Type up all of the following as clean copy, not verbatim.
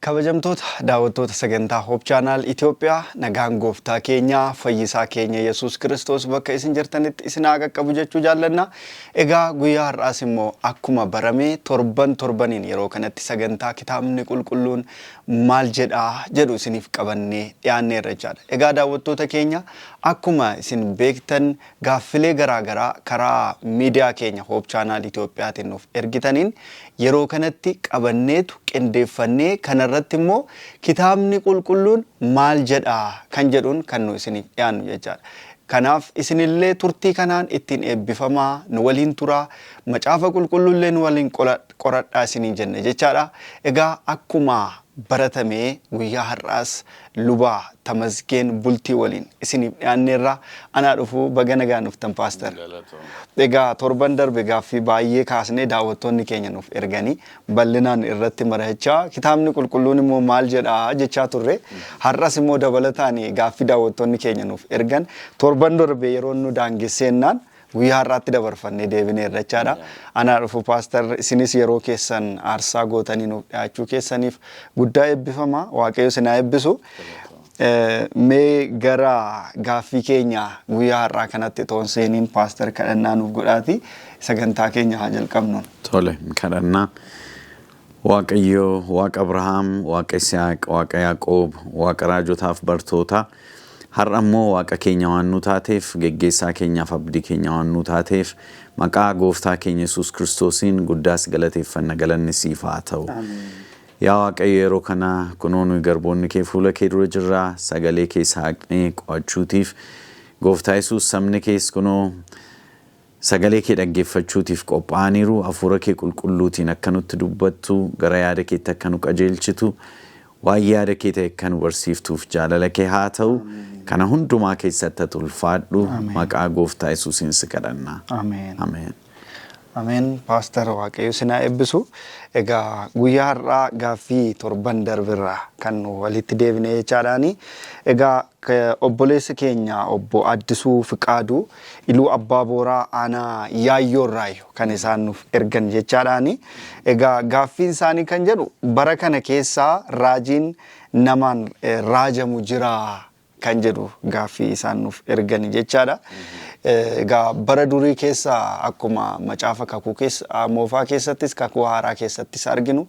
Kabajamtoota daawwattoota sagantaa Hope Channel Itoophiyaa, nagaan gooftaa keenya fayyisaa keenya Yesuus Kiristoos bakka isin jirtanitti isin haa qaqqabu jechuu jaallanna. Egaa guyyaa har'aas immoo akkuma barame torban torbaniin yeroo kanatti sagantaa kitaabni qulqulluun maal jedhaa jedhu isiniif qabannee dhiyaanneerra jechaadha. Egaa daawwattoota keenya, akkuma isin beektan gaaffilee garaa garaa karaa miidiyaa keenya Hope Channel Itoophiyaatiin nuuf ergitaniin yeroo kanatti qabanneetu qindeeffannee kanarratti immoo kitaabni qulqulluun maal jedhaa kan jedhuun kan nu isiniif dhiyaannu jechaadha. Kanaaf isinillee turtii kanaan ittiin eebbifamaa, nu waliin turaa, macaafa qulqulluullee nu waliin qoradhaa isiniin jenna jechaadha. Egaa akkuma baratamee guyyaa har'aas luba Tamasgeen Bultii waliin isiniif dhiyaanneerra. Anaa dhufuu, baga nagaan dhuftan, Paaster. Egaa torban darbe gaaffii baay'ee kaasnee daawwattoonni keenya nuuf erganii bal'inaan irratti mari'achaa kitaabni qulqulluun immoo maal jedhaa jechaa turre. Har'as immoo dabalataan gaaffii daawwattoonni keenya nuuf ergan torban darbe yeroo nu daangesseennaan guyyaa har'aatti dabarfannee deebineerra jechaadha. Anaa dhufu, Paaster, isinis yeroo keessan aarsaa gootanii nuuf dhiyaachuu keessaniif guddaa eebbifama. Waaqayyo isin haa eebbisu. Mee gara gaaffii keenya guyyaa har'aa kanatti toon seeniin, Paaster, kadhannaa nuuf godhaati sagantaa keenya haa jalqabnu. Tole, kadhannaa. Waaqayyo Waaqa Abrahaam, Waaqa Isihaaq, Waaqa Yaaqoob, Waaqa raajotaaf bartoota, har'a immoo Waaqa keenya waan nu taateef, geggeessaa keenyaaf abdii keenya waan nu taateef, maqaa gooftaa keenya Yesuus Kiristoosiin guddaas galateeffanna, galanni siif haa ta'u. Yaa Waaqayyo, yeroo kana kunoo nuyi garboonni kee fuula kee dura jirra, sagalee kee saaqnee qo'achuutiif, gooftaa Yesuus, sabni kees kunoo sagalee kee dhaggeeffachuutiif qophaa'aniiru. Hafuura kee qulqulluutiin akka nutti dubbattu, gara yaada keetti akka nu qajeelchitu, waan yaada kee ta'e akka nu barsiiftuuf jaalala kee haa ta'u. Kana hundumaa keessatti ati ulfaadhu. Maqaa gooftaa Yesuusiin si kadhanna. Ameen. Ameen. Ameen. Paaster, Waaqayyo isin haa eebbisu. Egaa guyyaa har'aa gaaffii torban darbirraa kan walitti deebine jechaadhaani. Egaa obboleessi keenya obbo Addisuu Fiqaaduu Iluu Abbaa Booraa aanaa Yaayyoorraayu kan isaan nuuf ergan jechaadhaani. Egaa gaaffiin isaanii kan jedhu bara kana keessaa raajiin namaan raajamu jiraa kan jedhu gaaffii isaan nuuf ergani jechaadha. Egaa bara durii keessa akkuma macaafa kakuu keessa moofaa keessattis kakuu haaraa keessattis arginu,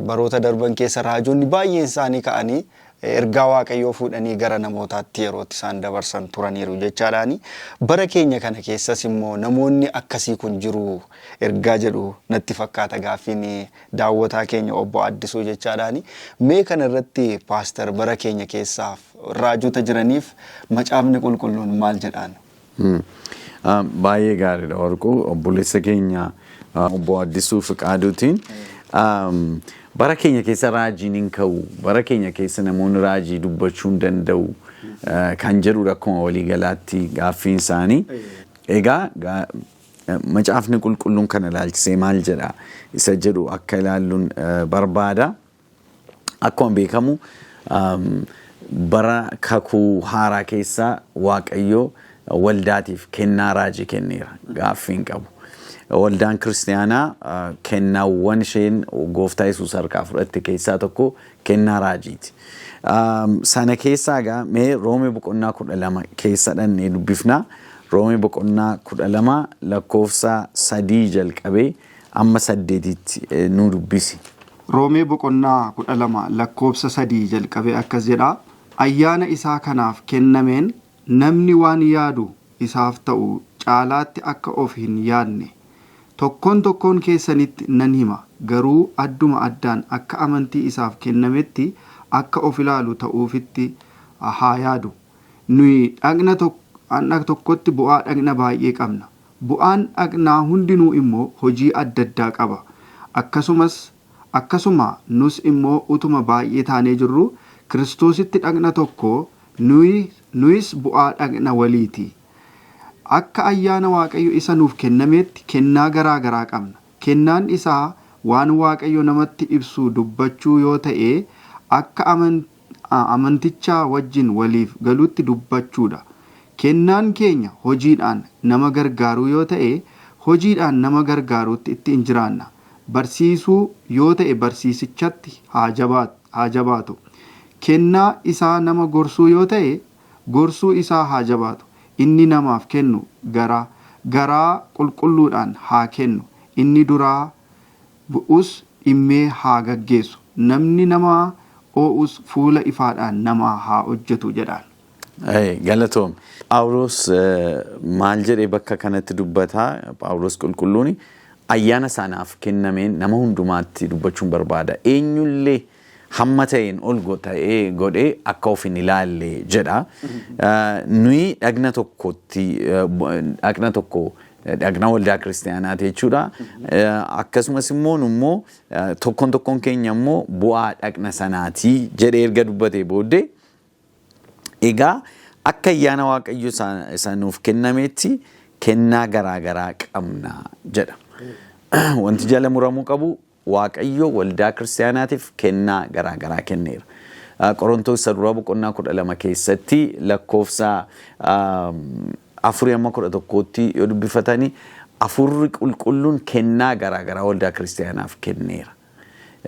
baroota darban keessa raajonni baay'een isaanii ka'anii ergaa Waaqayyoo fuudhanii gara namootaatti yerootti isaan dabarsan turaniiru jechaadhaani. Bara keenya kana keessas immoo namoonni akkasii kun jiru ergaa jedhu natti fakkaata gaaffiin daawwataa keenya obbo Addisuu jechaadhaani. Mee kana irratti, Paaster, bara keenya keessaaf raajota jiraniif macaafni qulqulluun maal jedhaan? Baay'ee gaariidha, Warquu. Obboleessa keenya obbo Addisuu Fiqaaduutiin bara keenya keessa raajiin hin ka'u, bara keenya keessa namoonni raajii dubbachuu hin danda'u kan jedhudha akkuma waliigalaatti gaaffiin isaanii. Egaa macaafni qulqulluun kana ilaalchisee maal jedha isa jedhu akka ilaalluun barbaada. Akkuma beekamu bara kakuu haaraa keessa Waaqayyo waldaatiif kennaa raajii kenneera, gaaffii hin qabu. Waldaan kiristaanaa kennaawwan isheen gooftaa Yesuus harkaa fudhatte keessaa tokko kennaa raajiiti. Sana keessaa egaa mee Roomee boqonnaa 12 keessa dhannee dubbifna. Roomee boqonnaa 12 lakkoofsa 3 jalqabee amma 8tti nu dubbisi. Roomee boqonnaa 12 lakkoofsa 3 jalqabee akkas jedha. Ayyaana isaa kanaaf kennameen namni waan yaadu isaaf ta'u caalaatti akka of hin yaadne tokkoon tokkoon keessanitti nan hima, garuu adduma addaan akka amantii isaaf kennametti akka of ilaalu ta'uufitti haa yaadu. Nuyi dhagna tokkotti bu'aa dhagna baay'ee qabna. Bu'aan dhagnaa hundinuu immoo hojii adda addaa qaba. Akkasumas akkasuma nus immoo utuma baay'ee taanee jirru Kiristoositti dhagna tokko, nuyis bu'aa dhagna waliiti. Akka ayyaana Waaqayyo isa nuuf kennameetti kennaa garaa garaa qabna. Kennaan isaa waan Waaqayyo namatti ibsu dubbachuu yoo ta'e, akka amantichaa wajjin waliif galutti dubbachuudha. Kennaan keenya hojiidhaan nama gargaaruu yoo ta'e, hojiidhaan nama gargaaruutti ittiin jiraanna. Barsiisuu yoo ta'e, barsiisichatti haa haa jabaatu. Kennaa isaa nama gorsuu yoo ta'e, gorsuu isaa haa jabaatu. Inni namaaf kennu garaa qulqulluudhaan haa kennu. Inni duraa bu'us dhimmee haa gaggeessu. Namni nama oo'us fuula ifaadhaan namaa haa hojjetu jedhaan. Galatoom. Phaawulos maal jedhee bakka kanatti dubbataa? Phaawulos qulqulluun ayyaana sanaaf kennameen nama hundumaatti dubbachuun barbaada. Eenyullee hamma ta'een ol ta'ee godhee akka of hin ilaalle jedha. Nuyi dhagna tokkotti, dhagna tokko, dhagna waldaa kiristaanaati jechuudha. Akkasumas immoo nummoo tokkoon tokkoon keenya immoo bu'aa dhagna sanaati jedhee erga dubbatee booddee, egaa akka ayyaana Waaqayyo isa nuuf kennametti kennaa garaa garaa qabna jedha. Wanti jala muramuu qabu, Waaqayyo waldaa kiristaanaatiif kennaa garaa garaa kenneera. Qorontoos isa duraa boqonnaa 12 keessatti lakkoofsa 4 amma 11tti yoo dubbifatanii, Hafuurri Qulqulluun kennaa garaa garaa waldaa kiristaanaaf kenneera.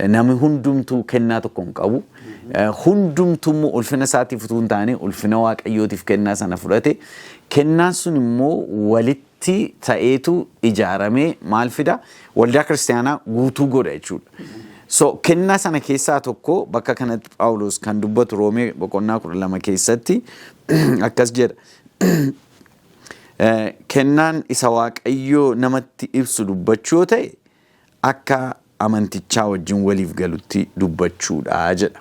Namni hundumtuu kennaa tokko hin qabu. Hundumtuu immoo ulfina isaatiif utuu hin taane ulfina Waaqayyootiif kennaa sana fudhate. Kennaan sun immoo walitti ta'eetu ijaaramee maal fida? Waldaa kiristaanaa guutuu godha jechuudha. So kennaa sana keessaa tokko bakka kanatti Phaawulos kan dubbatu Roomee boqonnaa 12 keessatti akkas jedha. Kennaan isa Waaqayyoo namatti ibsu dubbachuu yoo ta'e, akka amantichaa wajjin waliif galutti dubbachuudha jedha.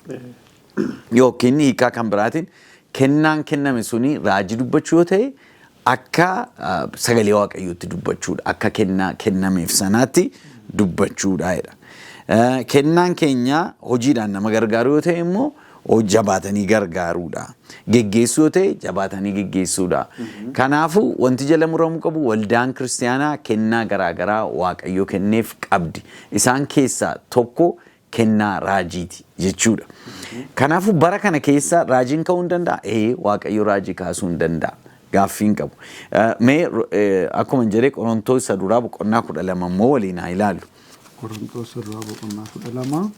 Yookiin hiikaa kan biraatiin, kennaan kenname suni raajii dubbachuu yoo ta'e, akka sagalee Waaqayyootti dubbachuudha. Akka kennaa kennameef sanaatti dubbachuudha jedha. Kennaan keenya hojiidhaan nama gargaaru yoo ta'e immoo jabaatanii gargaaruudha. Geggeessuu yoo ta'e, jabaatanii geggeessuudha. Kanaafuu wanti jala muramuu qabu, waldaan kiristaanaa kennaa garaagaraa Waaqayyo kenneef qabdi. Isaan keessaa tokko kennaa raajiiti jechuudha. Kanaafuu bara kana keessa raajiin ka'uu hin danda'a? Ee, Waaqayyo raajii kaasuu hin danda'a. Gaaffii hin qabu. Mee akkuma jedhee Qorontoos isa duraa boqonnaa 12 immoo waliin haa ilaallu. Qorontoos duraa boqonnaa 12.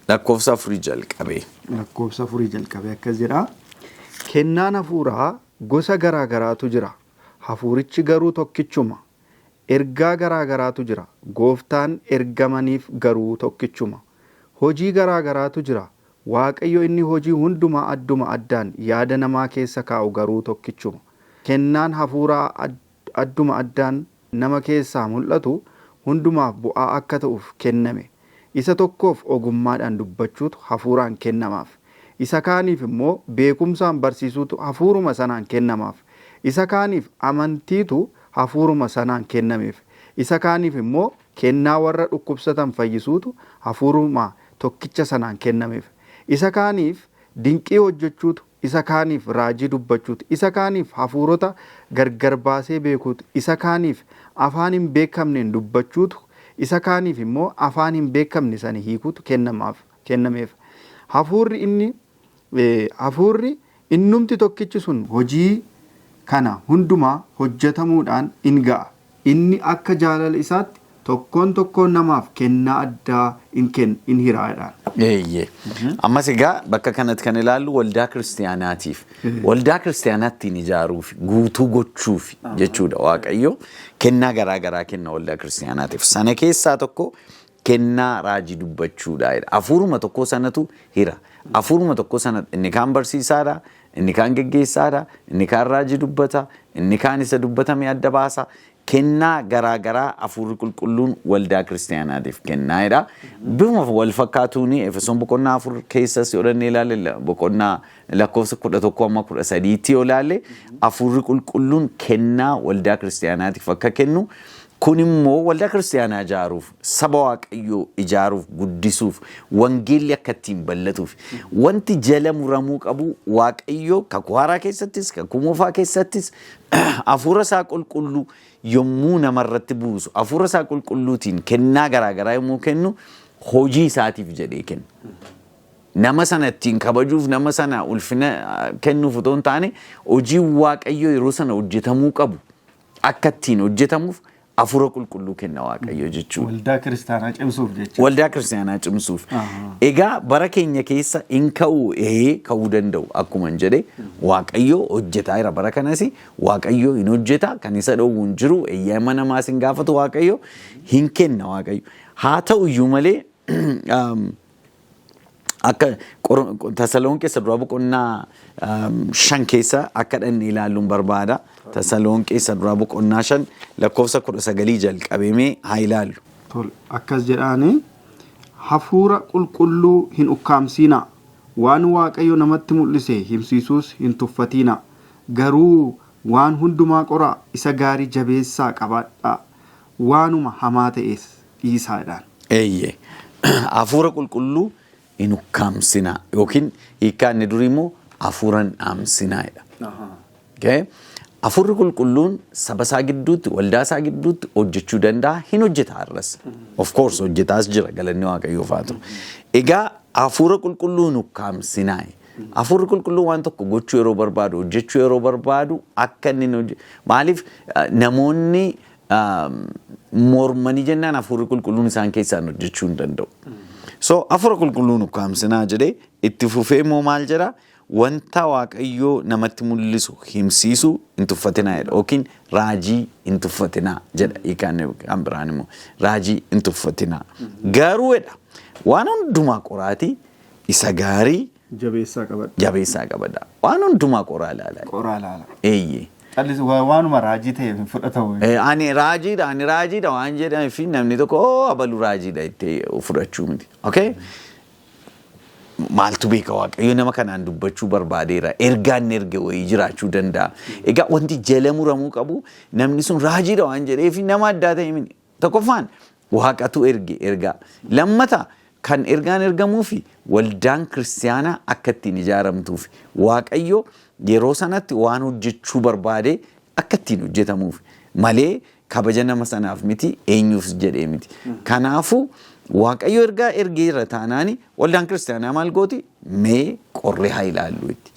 Lakkoofsa 4 jalqabee. Lakkoofsa 4 jalqabee akkas jedha. Kennaan hafuuraa gosa garaa garaatu jira. Hafuurichi garuu tokkichuma. Ergaa garaa garaatu jira. Gooftaan ergamaniif garuu tokkichuma. Hojii garaa garaatu jira. Waaqayyo inni hojii hundumaa adduma addaan yaada namaa keessa kaa'u garuu tokkichuma. Kennaan hafuuraa adduma addaan nama keessaa mul'atu hundumaaf bu'aa akka ta'uuf kenname. Isa tokkoof ogummaadhaan dubbachuutu hafuuraan kennamaaf. Isa kaaniif immoo beekumsaan barsiisuutu hafuuruma sanaan kennamaaf. Isa kaaniif amantiitu hafuuruma sanaan kennameef. Isa kaaniif immoo kennaa warra dhukkubsatan fayyisuutu hafuuruma tokkicha sanaan kennameef. Isa kaaniif dinqii hojjechuutu, isa kaaniif raajii dubbachuutu, isa kaaniif hafuurota gargar baasee beekuutu, isa kaaniif afaan hin beekamneen dubbachuutu, isa kaaniif immoo afaan hin beekamne sana hiikuutu kennamaaf kennameef. Hafuurri innumti tokkichi sun hojii kana hundumaa hojjetamuudhaan in ga'a. Inni akka jaalala isaatti tokkoon tokkoon namaaf kennaa addaa in kenna, in hiraadhaan. Eeyyee. Ammas egaa bakka kanatti kan ilaallu waldaa kiristaanaatiif. Waldaa kiristaanaattiin ijaaruuf, guutuu gochuuf jechuudha. Waaqayyo kennaa garaa garaa kenna waldaa kiristaanaatiif. Sana keessaa tokko kennaa raajii dubbachuudha. Hafuuruma tokko sanatu hira. Hafuuruma tokko sana inni kaan barsiisaadha, inni kaan geggeessaadha, inni kaan raajii dubbata, inni kaan isa dubbatame adda baasa. Kennaa garaa garaa Hafuurri Qulqulluun waldaa kiristaanaatiif kennaa'edha. Bifuma wal fakkaatuun Efesoon boqonnaa 4 keessas yoo dhannee ilaalle, boqonnaa lakkoofsa 11 amma 13tti yoo ilaalle, Hafuurri Qulqulluun kennaa waldaa kiristaanaatiif akka kennu, kun immoo waldaa kiristaanaa ijaaruuf, saba Waaqayyoo ijaaruuf, guddisuuf, wangeelli akka ittiin bal'atuuf. Wanti jala muramuu qabu, Waaqayyo kakuu haaraa keessattis kakuu moofaa keessattis hafuura isaa qulqulluu yommuu namarratti buusu, hafuura isaa qulqulluutiin kennaa garaagaraa yommuu kennu, hojii isaatiif jedhee kenna. Nama sana ittiin kabajuuf, nama sana ulfina kennuuf otoo hin taane, hojii Waaqayyoo yeroo sana hojjetamuu qabu akka ittiin hojjetamuuf. Hafuura qulqulluu kenna Waaqayyo jechuudha. Waldaa kiristaanaa cimsuuf jecha. Waldaa kiristaanaa cimsuuf. Egaa bara keenya keessa hin ka'u, ka'uu danda'u akkuma hin jedhe Waaqayyo hojjetaa jira bara kanas Waaqayyo hin hojjeta kan isa dhowwu hin jiru eeyyama namaas hin gaafatu Waaqayyo hin kenna Waaqayyo. Haa ta'u iyyuu malee akka Tasalonqee isa duraa boqonnaa 5 keessa akka dhanne ilaalluun barbaada. Tasalonqee isa duraa boqonnaa 5 lakkoofsa 19 jalqabeemee haa ilaallu. Tole, akkas jedhaani hafuura qulqulluu hin ukkaamsiinaa waan Waaqayyo namatti mul'ise himsiisuus hin tuffatiinaa garuu waan hundumaa qoraa isa gaarii jabeessaa qabaadhaa waanuma hamaa ta'es dhiisaadhaan. Eeyyee. Hafuura qulqulluu hin ukkaamsinaa yookiin hiikkaa inni durii immoo hafuura hin dhaamsinaa jedha. Okay? Hafuurri qulqulluun saba isaa gidduutti, waldaa isaa gidduutti hojjechuu danda'a, hin hojjeta har'as. Of course hojjetaas jira galanni Waaqayyoof haa ta'u. Egaa hafuura qulqulluu hin ukkaamsinaa. Hafuurri qulqulluun waan tokko gochuu yeroo barbaadu, hojjechuu yeroo barbaadu akka inni hin hojje maaliif namoonni mormanii jennaan hafuurri qulqulluun isaan keessaan hojjechuu hin danda'u. So hafuura qulqulluun ukkaamsinaa jedhee itti fufee immoo maal jedhaa? Wanta Waaqayyoo namatti mul'isu himsiisuu hin tuffatinaa jedha yookiin raajii hin tuffatinaa jedha hiikaan kan biraan immoo raajii hin tuffatinaa. Garuu jedha waan hundumaa qoraatii isa gaarii Jabeessaa qabadha. Jabeessaa qabadha. Waan hundumaa qoraa ilaalaa. Qoraa ilaala. Eeyyee. Callisu waanuma raajii ta'eef hin fudhatamu. Ani raajiidha ani raajiidha waan jedhame fi namni tokko oo abalu raajiidha itti fudhachuu miti. Okay? Maaltu beeka Waaqayyo nama kanaan dubbachuu barbaadeera. Ergaan inni erge wayii jiraachuu danda'a. Egaa wanti jala muramuu qabu namni sun raajiidha waan jedheef nama addaa ta'e miti. Tokkoffaan Waaqatu erge ergaa. Lammata kan ergaan ergamuufi waldaan kiristiyaanaa akka ittiin ijaaramtuufi. Waaqayyo yeroo sanatti waan hojjechuu barbaade akka ittiin hojjetamuuf malee kabaja nama sanaaf miti eenyuufis jedhee miti. Kanaafuu Waaqayyo ergaa ergeera taanaani waldaan kiristiyaanaa maal gooti? Mee qorree haa ilaallu itti.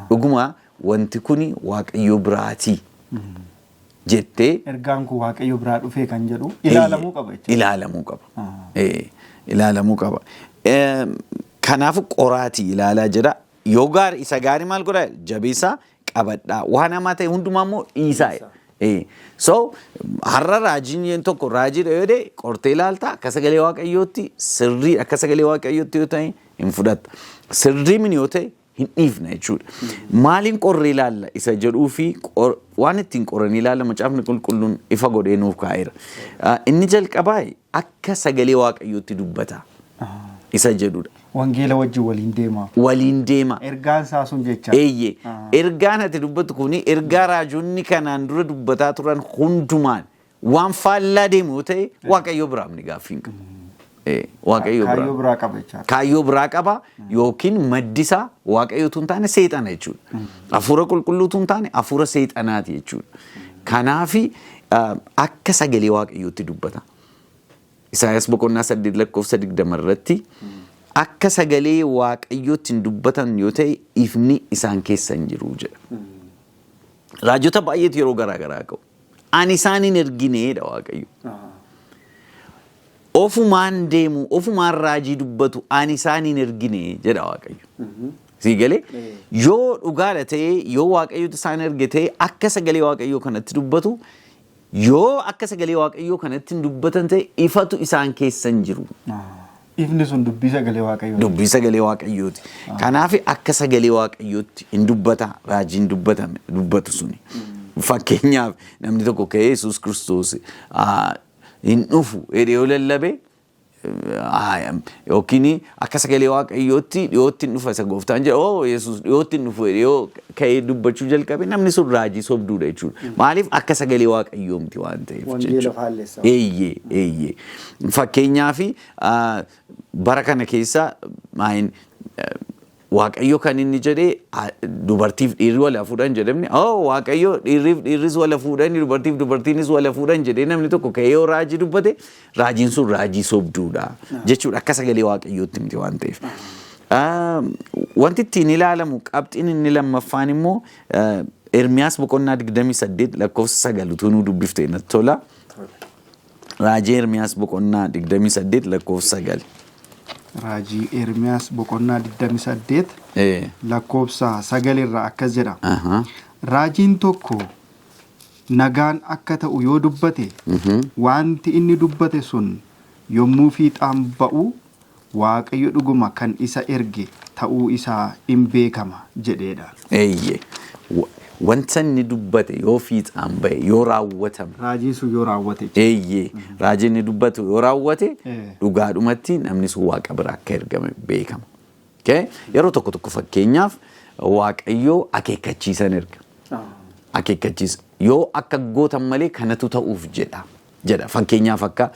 Dhuguma wanti kuni Waaqayyo biraatii jettee Ergaan kun Waaqayyo biraa dhufee kan jedhu ilaalamuu qaba jechuudha. Ilaalamuu qaba. Ilaalamuu qaba. Kanaafuu qoraatii ilaalaa jira. Yoo gaarii isa gaarii maal godhaa? Jabeessaa qabadhaa. Waan hamaa ta'e hundumaa immoo dhiisaa. So har'a raajiin tokko raajiidha yoo ta'e qortee ilaalta akka sagalee Waaqayyootti sirrii akka sagalee Waaqayyootti yoo ta'e hin fudhatta. Sirrii mini yoo ta'e hin dhiifna jechuudha. Maaliin qorree ilaalla isa jedhuu fi waan ittiin qoranii ilaalla macaafni qulqulluun ifa godhee nuuf kaa'eera. Inni jalqabaa akka sagalee Waaqayyootti dubbata isa jedhudha. Wangeela wajjin waliin deema. Waliin deema. Ergaan isaa sun jecha. Eeyyee. Ergaan ati dubbattu kuni ergaa raajonni kanaan dura dubbataa turan hundumaan waan faallaa deemu yoo ta'e Waaqayyo biraa miti gaaffii hin qabu. Waaqayyo biraa. Kaayyoo biraa qaba jechaadha. Kaayyoo biraa qaba yookiin maddi isaa Waaqayyo utuu hin taane seexana jechuudha. Hafuura qulqulluu utuu hin taane hafuura seexanaati jechuudha. Kanaafi akka sagalee Waaqayyootti dubbata. Isaayyaas boqonnaa 8 lakkoofsa 20 irratti akka sagalee Waaqayyootti hin dubbatan yoo ta'e ifni isaan keessa hin jiru jedha. Raajota baay'eetu yeroo garaa garaa ka'u. Ani isaan hin ergineedha Waaqayyo. Ofumaan deemu, ofumaan raajii dubbatu ani isaan hin ergine jedha Waaqayyo. Sii galee yoo dhugaadha ta'ee yoo Waaqayyotu isaan erge ta'e akka sagalee Waaqayyoo kanatti dubbatu yoo akka sagalee Waaqayyoo kanatti hin dubbatan ta'e ifatu isaan keessa hin jiru. Ifni sun dubbii sagalee Waaqayyooti. Dubbii sagalee Waaqayyooti. Kanaaf akka sagalee Waaqayyootti hin dubbata raajiin dubbatame dubbatu suni. Fakkeenyaaf namni tokko ka'ee Yesuus Kiristoos hin dhufu jedhee yoo lallabe yookiin akka sagalee Waaqayyootti dhiyootti hin dhufa isa gooftaan jedha oo Yesuus dhiyootti hin dhufu jedhee yoo ka'ee dubbachuu jalqabe namni sun raajii sobduudha jechuudha. Maaliif akka sagalee Waaqayyoo miti waan ta'eef Wangeela jechuudha. faallessa. Eeyyee eeyyee. Fakkeenyaaf bara kana keessa maayin Waaqayyo kan inni jedhee dubartiif dhiirri wal haa fuudhan jedhamni oh Waaqayyo dhiirriif dhiirris wal haa fuudhan dubartiif dubartiinis wal haa fuudhan jedhee namni tokko ka'ee yoo raajii dubbate raajiin sun raajii sobduudha jechuudha akka sagalee Waaqayyootti miti waan ta'eef. Wanti ittiin ilaalamu qabxiin inni lammaffaan immoo Ermiyaas boqonnaa 28 lakkoofsa 9 utuu nuu dubbifte natti tola. Raajii Ermiyaas boqonnaa 28 lakkoofsa 9. Raajii Ermiyaas boqonnaa 28 lakkoofsa 9 irraa akkas jedha. Raajiin tokko nagaan akka ta'u yoo dubbate, wanti inni dubbate sun yommuu fiixaan ba'u, Waaqayyo dhuguma kan isa erge ta'uu isaa in beekama jedheedha. Eeyyee. Wanta inni dubbate yoo fiixaan ba'e, yoo raawwatame. Raajiin sun yoo raawwate. Eeyyee. Raajiin inni dubbatu yoo raawwate, dhugaadhumatti namni sun Waaqa bira akka ergame beekama. Okay? Yeroo tokko tokko, fakkeenyaaf, Waaqayyoo akeekkachiisan erga. Akeekkachiisa. Yoo akka gootan malee kanatu ta'uuf jedha jedha. Fakkeenyaaf, akka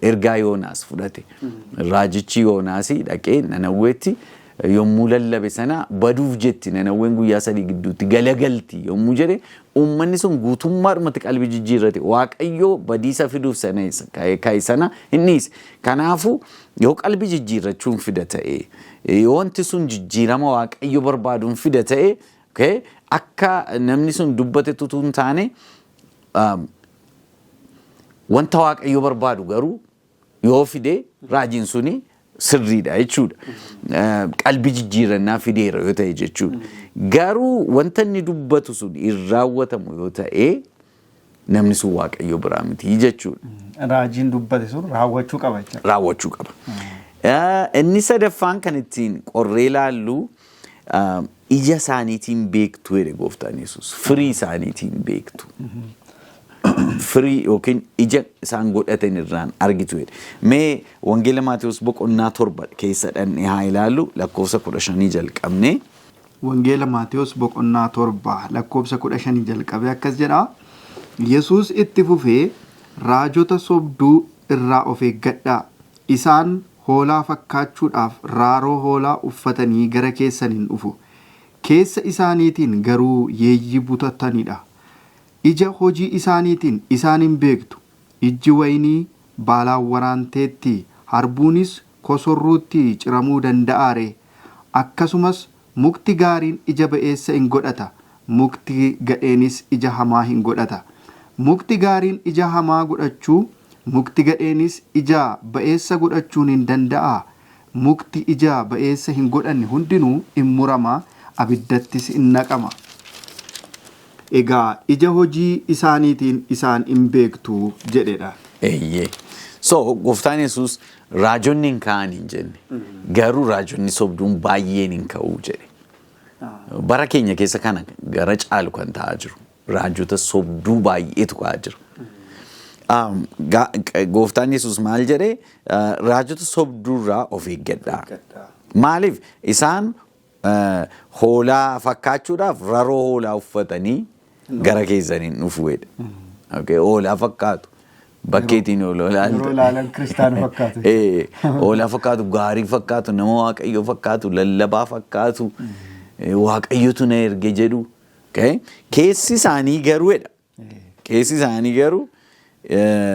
ergaa Yoonaas fudhate. Raajichi Yoonaas dhaqee Nanawweetti yommuu lallabe sana, baduuf jetti Nanawween, guyyaa 3 gidduutti galagalti yommuu jedhe, uummanni sun guutummaadhumatti qalbii jijjiirrate. Waaqayyoo badiisa fiduuf sana ka'e sana hin dhiise. Kanaafuu yoo qalbii jijjiirrachuun fida ta'e, yoo wanti sun jijjiirama Waaqayyo barbaaduun fida ta'e, okay, akka namni sun dubbatetu utuu hin taane, wanta Waaqayyo barbaadu garuu yoo fide, raajiin suni sirriidha jechuudha. Qalbii jijjiirannaa fideera yoo ta'e jechuudha. Garuu wanta inni dubbatu sun hin raawwatamu yoo ta'e, namni sun Waaqayyo biraa miti jechuudha. Raajiin dubbate sun raawwachuu qaba jechuudha. Raawwachuu qaba. Inni sadaffaan kan ittiin qorree ilaallu, ija isaaniitiin beektu jedhe Gooftaan Yesuus. Firii isaaniitiin beektu. Firii yookiin ija isaan godhatan irraan argitu jedhe. Mee Wangeela Maatewos boqonnaa 7 keessa dhannee haa ilaallu, lakkoofsa 15 jalqabnee. Wangeela Maatewos boqonnaa 7 lakkoofsa 15 jalqabee akkas jedha. Yesuus itti fufee, "Raajota sobduu irraa of eeggadhaa. Isaan hoolaa fakkaachuudhaaf raaroo hoolaa uffatanii gara keessaniin dhufu. Keessa isaaniitiin garuu yeeyyii butatanidha. Ija hojii isaaniitiin isaan hin beektu. Ijji wayinii baalaan waraanteetti, harbuunis kosorruutti ciramuu danda'aa ree? Akkasumas mukti gaariin ija ba'eessa in godhata, mukti gadheenis ija hamaa hin godhata. Mukti gaariin ija hamaa godhachuu, mukti gadheenis ija ba'eessa godhachuun hin danda'aa? Mukti ija ba'eessa hin godhanne hundinuu in murama, abiddattis in naqama. Egaa ija hojii isaaniitiin isaan in beektu" jedhedha. Eeyyee. So Gooftaan Yesuus raajonni hin ka'an hin jenne. Garuu raajonni sobduun baay'een hin ka'uu jedhe. Bara keenya keessa kana gara caalu kan ta'aa jiru. Raajota sobduu baay'eetu ka'aa jira. Gooftaan Yesuus maal jedhee? Raajota sobduurraa of eeggadhaa. Maaliif? Isaan hoolaa fakkaachuudhaaf raroo hoolaa uffatanii gara keessaniin dhufu jedhe. Okay, hoolaa fakkaatu. Bakkeetiin hoolaa Yeroo ilaalan kiristaana fakkaatu. Hoolaa fakkaatu, gaarii fakkaatu, nama Waaqayyo fakkaatu, lallabaa fakkaatu, Waaqayyotu na erge jedhu. Okay? Keessi isaanii garuu jedha. Keessi isaanii garuu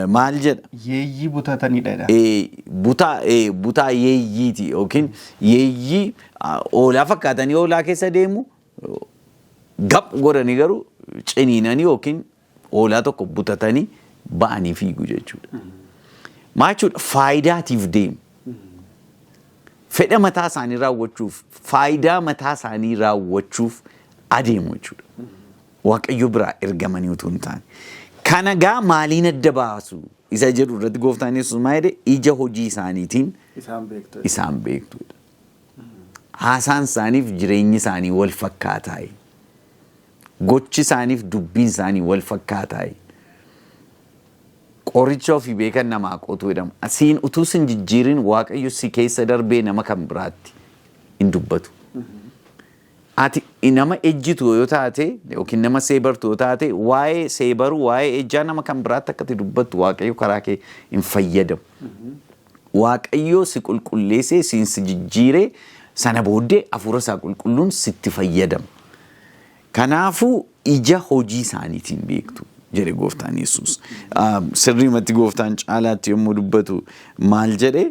maal jedha? Yeeyyii butatanidha jedha. Butaa yeeyyiiti yookiin yeeyyii hoolaa fakkaatanii hoolaa keessa deemu, gap godhanii garuu ciniinanii yookiin hoolaa tokko butatanii ba'anii fiigu jechuudha. Maal jechuudha? Faayidaatiif deemu. Fedha mataa isaanii raawwachuuf, faayidaa mataa isaanii raawwachuuf adeemu jechuudha. Waaqayyo biraa ergamanii utuu hin taane. Kana gaa maaliin adda baasu isa jedhu irratti Gooftaan Yesuus maal jedhe? Ija hojii isaaniitiin isaan beektu. Isaan beektudha. Haasaan isaaniif jireenyi isaanii wal fakkaataayi. Gochi isaaniif dubbiin isaanii wal fakkaataayi. Qoricha ofii beekan namaa qotuu jedhama. Siin utuu sin jijjiirin Waaqayyo si keessa darbee nama kan biraatti hin dubbatu. Ati nama ejjitu yoo taate yookiin nama seebartu yoo taate, waa'ee seebaruu, waa'ee ejjaa nama kan biraatti akka ati dubbattu Waaqayyo karaa kee hin fayyadamu. Waaqayyo si qulqulleessee, siin si jijjiiree, sana booddee hafuura isaa qulqulluun sitti fayyadama. Kanaafuu ija hojii isaaniitiin beektu jedhe Gooftaan Yesuus. Sirriimatti Gooftaan caalaatti yommuu dubbatu maal jedhe?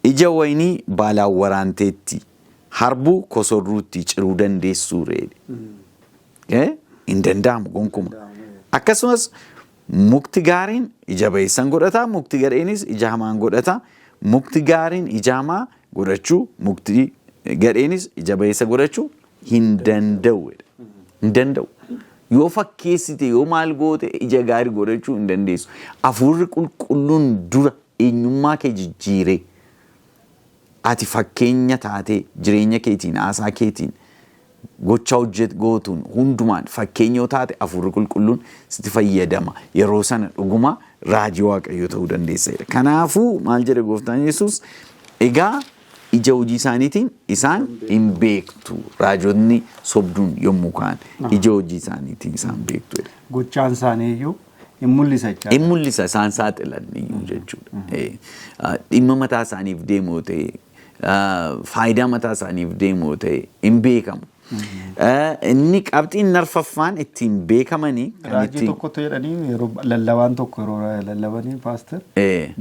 Ija wayinii baalaan waraanteetti, harbuu kosorruutti ciruu dandeessuu ree? Hin danda'amu gonkuma. Akkasumas Mukti gaariin ija ba'eessan godhata, mukti gadheenis ija hamaan godhata. Mukti gaariin ija hamaa godhachuu, mukti gadheenis ija ba'eessa godhachuu hin danda'u. Hin danda'u. Yoo fakkeessite, yoo maal goote, ija gaarii godhachuu hin dandeessu. Hafuurri Qulqulluun dura eenyummaa kee jijjiiree, ati fakkeenya taatee, jireenya keetiin, haasaa keetiin, gocha hojjet gootuun hundumaan fakkeenya yoo taate, Hafuurri Qulqulluun sitti fayyadama. Yeroo sana dhuguma raajii Waaqayyoo ta'uu dandeessa. Kanaafuu maal jedhe Gooftaan Yesuus? Egaa ija hojii isaaniitiin isaan hin beektu. Raajonni sobduun yommuu ka'an ija hojii isaaniitiin isaan beektu jedhe. Gochaan isaanii iyyuu hin mul'isa jechaadha. Hin mul'isa, isaan saaxilan iyyuu jechuudha. Dhimma mataa isaaniif deemu yoo ta'e, faayidaa mataa isaaniif deemu yoo ta'e, hin beekamu. Inni qabxiin arfaffaan ittiin beekamanii kan Raajii ittiin tokkotu jedhanii, yeroo lallabaan tokko, yeroo lallabanii, pastor,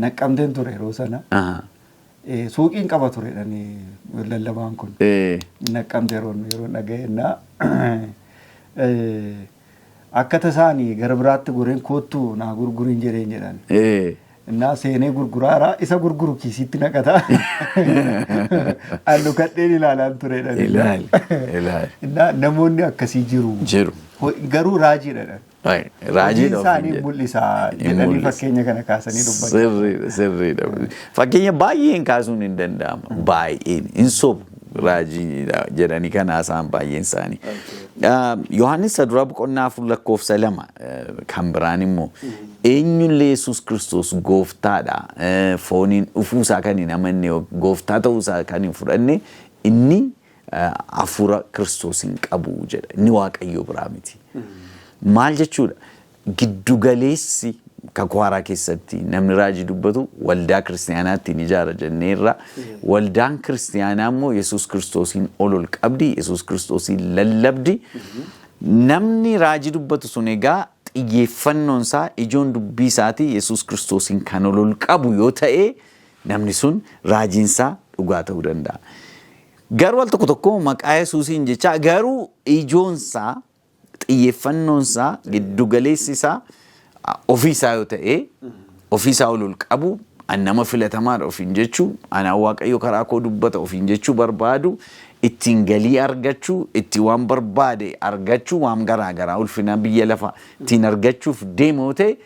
Naqqamteen ture yeroo sana. Suuqiin qaba ture jedhanii lallabaan kun. Naqqamte yeroo dhaga'ennaa akka tasaanii gara biraatti goreen, "Koottuu naa gurguriin," jedheen jedhan. Innaa seenee gurguraara, isa gurguru kiisitti naqata. Annu kadheen ilaalaan ture jedhan. Ilaali, ilaali. Innaa namoonni akkasii jiru. Jiru. Garuu raajiidha jedhan. Raajii Hojiin isaanii mul'isa jedhanii fakkeenya kana kaasanii dubbatu. Sirriidha, sirriidha. Fakkeenya baay'een kaasuun hin danda'ama. Baay'een hin sobu raajii jedhanii kan haasa'an baay'een isaanii. Yohaannis isa duraa boqonnaa 4 lakkoofsa 2 kan biraan immoo, eenyullee Yesuus Kiristoos gooftaadha. Fooniin dhufuusaa kan hin amanne, gooftaa ta'uusaa kan hin fudhanne, inni hafuura Kiristoos hin qabu jedha. Inni Waaqayyoo biraa miti. Maal jechuudha? Giddugaleessi Kakuu Haaraa keessatti namni raajii dubbatu waldaa kiristaanaa ittiin ijaara jenneerra. Waldaan kiristaanaa immoo Yesuus Kiristoosiin ol ol qabdi, Yesuus Kiristoosiin lallabdi. Namni raajii dubbatu sun egaa xiyyeeffannoon isaa, ijoon dubbii isaatii Yesuus Kiristoosiin kan ol ol qabu yoo ta'e, namni sun raajiinsaa dhugaa ta'uu danda'a. Garuu al tokko tokko maqaa Yesuusiin jecha, garuu ijoonsaa, xiyyeeffannoonsaa, giddugaleessi isaa ofiisaa yoo ta'e, ofiisaa ol ol qabu, an nama filatamaadha ofiin jechuu, anaan Waaqayyo karaa koo dubbata ofiin jechuu barbaadu, ittiin galii argachuu, ittiin waan barbaade argachuu, waan garaa garaa ulfina biyya lafaa ittiin argachuuf deemu yoo ta'e,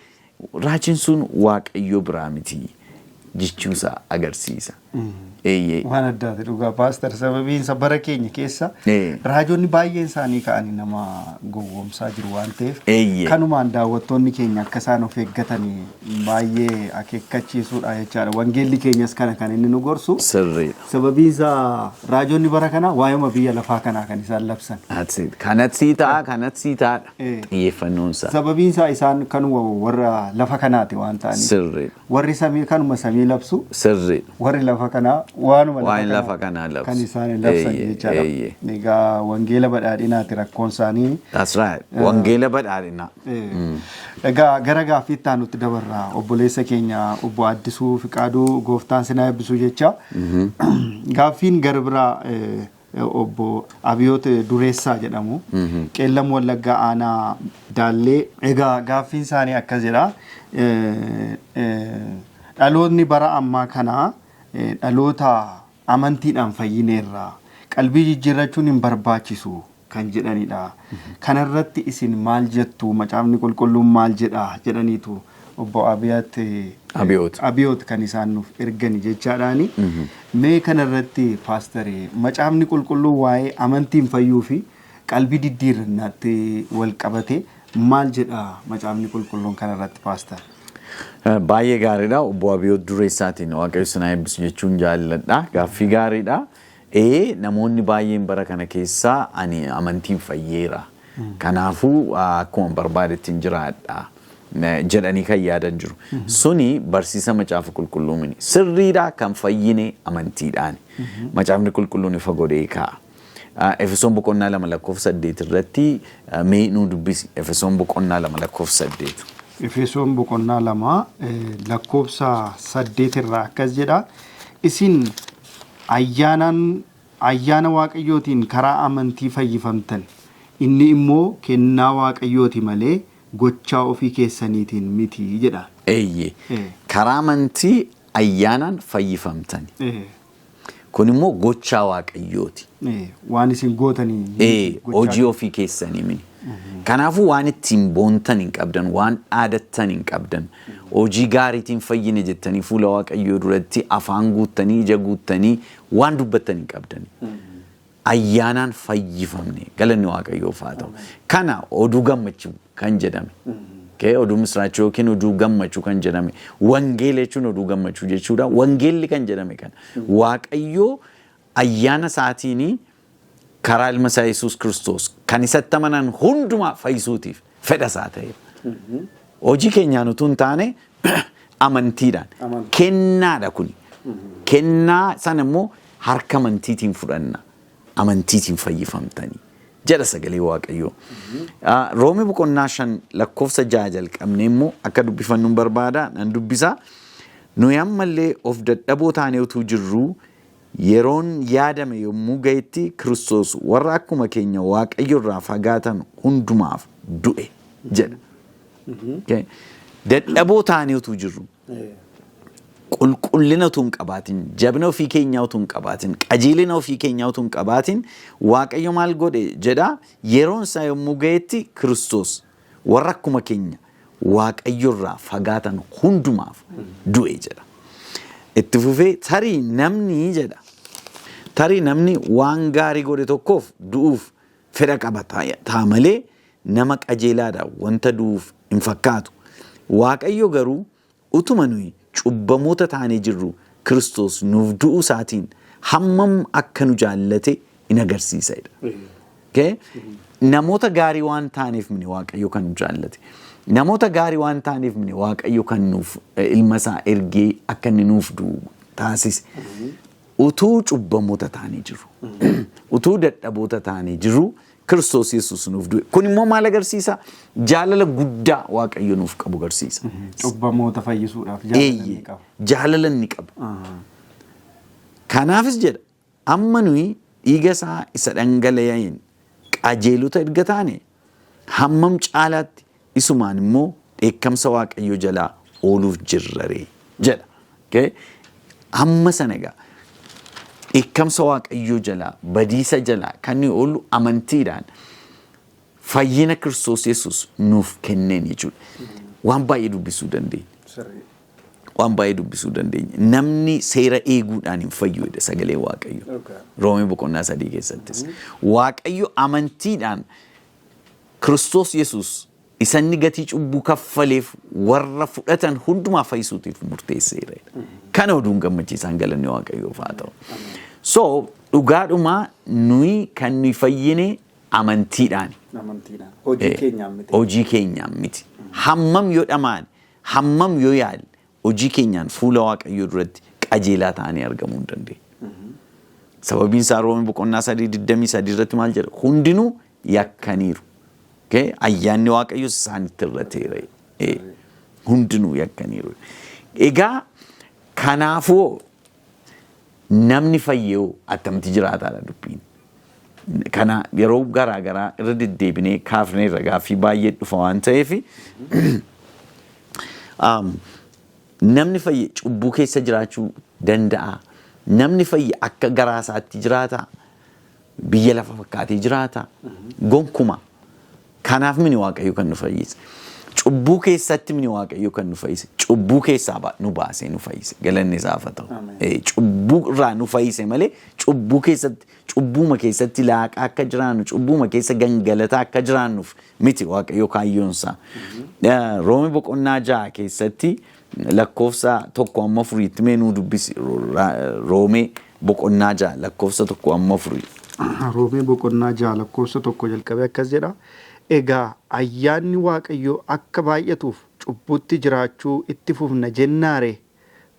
raajiin sun Waaqayyo biraa miti jechuusaa agarsiisa. Eeyyee. Waan addaati dhugaa, pastor, sababiin isa bara keenya keessa raajonni baay'een isaanii ka'anii nama gowwoomsaa jiru waan ta'eef, kanumaan daawwattoonni keenya akka isaan of eeggatanii baay'ee akeekkachiisuudha jechaadha. Wangeelli keenyas kana kan inni nu gorsu. Sababiin isaa raajonni bara kana waa'uma biyya lafaa kanaa kan isaan labsan. That's it. Kanatti sii ta'a, kanatti sii ta'adha. Xiyyeeffannoon isaa. Sababiin isaa isaan kanuma warra lafa kanaati waan ta'aniif. Warri samii kanuma samii labsu. Warri lafa kanaa waanuma Waan lafa kanaa labsu. kan isaan labsan jechaadha. Egaa wangeela badhaadhinaati rakkoon isaanii. That's right. Wangeela badhaadhinaa. Egaa gara gaaffiitti aanutti dabarra. Obboleessa keenya obbo Addisuu Fiqaaduu, gooftaan sinaa eebbisuu jecha. Gaaffiin gara biraa obbo Abiyoot Dureessaa jedhamu. Qeellam Wallaggaa, aanaa Daallee. Egaa gaaffiin isaanii akkas jedha. Dhaloonni bara ammaa kanaa dhaloota amantiidhaan fayyineerra, qalbii jijjiirrachuun hin barbaachisu kan jedhanidha. Kanarratti isin maal jettu? Macaafni Qulqulluun maal jedha jedhaniitu obbo Abiyaat Abiyoot. Abiyoot kan isaan nuuf ergani jechaadhaani. Mee kanarratti, paastarii, Macaafni Qulqulluun waa'ee amantiin fayyuu fi qalbii diddiirrannaatti wal qabate maal jedha Macaafni Qulqulluun kanarratti, pastor? Baay'ee gaariidha. Obbo Abiyoot Dureessaatiin Waaqayyo sinaa eebbisu jechuun jaalladha. Gaaffii gaariidha. Ee, namoonni baay'een bara kana keessaa ani amantiin fayyeera, kanaafuu akkuma barbaadetti hin jiraadha jedhanii kan yaadan jiru. Suni barsiisa Macaafa Qulqulluu mini. Sirriidha, kan fayyine amantiidhaani. Macaafni Qulqulluun ifa godhee kaa'a. Efesoon boqonnaa 2 lakkoofsa 8 irratti mee nuu dubbisi. Efesoon boqonnaa 2 lakkoofsa 8. Efesoon boqonnaa 2 lakkoofsa 8 irraa akkas jedha. Isin ayyaanaan, ayyaana Waaqayyootiin karaa amantii fayyifamtan. Inni immoo kennaa Waaqayyooti malee gochaa ofii keessaniitiin miti jedha. Eeyyee. Karaa amantii ayyaanaan fayyifamtani. Kun immoo gochaa Waaqayyooti. Waan isin gootanii. Hojii ofii keessanii mini. Kanaafuu waan ittiin boontan hin qabdan, waan dhaadattan hin qabdan, hojii gaariitiin fayyine jettanii fuula Waaqayyoo duratti afaan guuttanii, ija guuttanii waan dubbattan hin qabdan. Ayyaanaan fayyifamne, galanni Waaqayyoof haa ta'u. Kana oduu gammachuu kan jedhame. Oduu misiraachuu yookiin oduu gammachuu kan jedhame. Wangeela jechuun oduu gammachuu jechuudha. Wangeelli kan jedhame kana. Waaqayyoo ayyaana isaatiin karaa ilma isaa Yesuus Kiristoos kan isatti amanan hundumaa fayyisuutiif fedha isaa ta'eera. Hojii keenyaan utuu hin taane amantiidhaan. Kennaadha kuni. Kennaa sana immoo harka amantiitiin fudhanna. Amantiitiin fayyifamtanii jedha sagalee Waaqayyoo. Roomii boqonnaa 5 lakkoofsa 6 jalqabnee immoo akka dubbifannu barbaada, nan dubbisa. Nuyi ammallee of dadhaboo taanee utuu jirruu yeroon yaadame yommuu ga'etti Kiristoos warra akkuma keenya Waaqayyo irraa fagaatan hundumaaf du'e jedha. Dadhaboo taanee utuu jirru, qulqullina utuu hin qabaatin, jabina ofii keenyaa utuu hin qabaatin, qajeelina ofii keenyaa utuu hin qabaatin, Waaqayyo maal godhe jedha? Yeroon isaa yommuu ga'etti Kiristoos warra akkuma keenya Waaqayyo irraa fagaatan hundumaaf du'e jedha. Itti fufee tarii namni jedha. Tarii namni waan gaarii godhe tokkoof du'uuf fedha qaba ta'a malee nama qajeelaadha wanta du'uuf hin fakkaatu. Waaqayyo garuu utuma nuyi cubbamoota taanee jirru Kiristoos nuuf du'uu isaatiin hammam akka nu jaallate in agarsiisa jedha. Namoota gaarii waan taaneef mini Waaqayyo kan nu jaallate. Namoota gaarii waan taaneef mini Waaqayyo kan nuuf ilma isaa ergee akka inni nuuf du'u taasise. Utuu cubbamoota taanee jirru, utuu dadhaboota taanee jirru Kiristoos Yesuus nuuf du'e. Kun immoo maal agarsiisa? Jaalala guddaa Waaqayyo nuuf qabu agarsiisa. Cubbamoota fayyisuudhaaf jaalala inni qabu. Jaalala inni qabu. Kanaafis jedha, amma nuyi dhiiga isaa isa dhangala'een qajeelota erga taane hammam caalaatti isumaan immoo dheekkamsa Waaqayyo jalaa ooluuf jirraree jedha. Hamma sana egaa dheekkamsa Waaqayyoo jalaa, badiisa jalaa kan nuyi oollu amantiidhaan fayyina Kiristoos Yesuus nuuf kenneen jechuudha. Waan baay'ee dubbisuu dandeenya. Waan baay'ee dubbisuu dandeenya. Namni seera eeguudhaan hin fayyu jedha sagalee Waaqayyoo. Roomee boqonnaa 3 keessattis. Waaqayyo amantiidhaan Kiristoos Yesuus isa inni gatii cubbuu kaffaleef warra fudhatan hundumaa fayyisuutiif murteesseera. Kana oduun gammachiisaan, galanni Waaqayyoof haa ta'u. So dhugaadhumaa nuyi kan nuyi fayyine amantiidhaan. Amantiidhaan. Hojii keenyaan miti. Hojii keenyaan miti. Hammam yoo dhamaane, hammam yoo yaalle, hojii keenyaan fuula Waaqayyoo duratti qajeelaa ta'anii argamuu hin dandeenye. Sababiin isaa Roomii boqonnaa 3:23 irratti maal jedha? Hundinuu yakkaniiru. Ayyaanni Waaqayyoos isaanitti irrateera. Hundinuu yakkaniiru. Egaa kanaafuu namni fayyee attamitti jiraataadha dubbiin. Kana yeroo garaa garaa irra deddeebinee kaafnee irra gaaffii baay'ee dhufa waan ta'eef, namni fayye cubbuu keessa jiraachuu danda'a. Namni fayye akka garaa isaatti jiraata. Biyya lafa fakkaatee jiraata. Gonkumaa. Kanaaf mini Waaqayyo kan nu fayyise. Cubbuu keessatti mini Waaqayyo kan nu fayyise. Cubbuu keessaa nu baasee nu fayyise. Galanni isaaf haa ta'u. Cubbuu irraa nu fayyise malee cubbuu keessatti, cubbuuma keessatti laaqaa akka jiraannu, cubbuuma keessa gangalataa akka jiraannuuf miti Waaqayyo kaayyoonsaa. Roomii boqonnaa 6 keessatti lakkoofsa 1 amma 4tti mee nuu dubbisi. Roomee boqonnaa 6 lakkoofsa 1 amma 4. Roomee boqonnaa 6 lakkoofsa 1 jalqabee akkas jedha. Egaa ayyaanni Waaqayyoo akka baay'atuuf cubbutti jiraachuu itti fufna jennaare?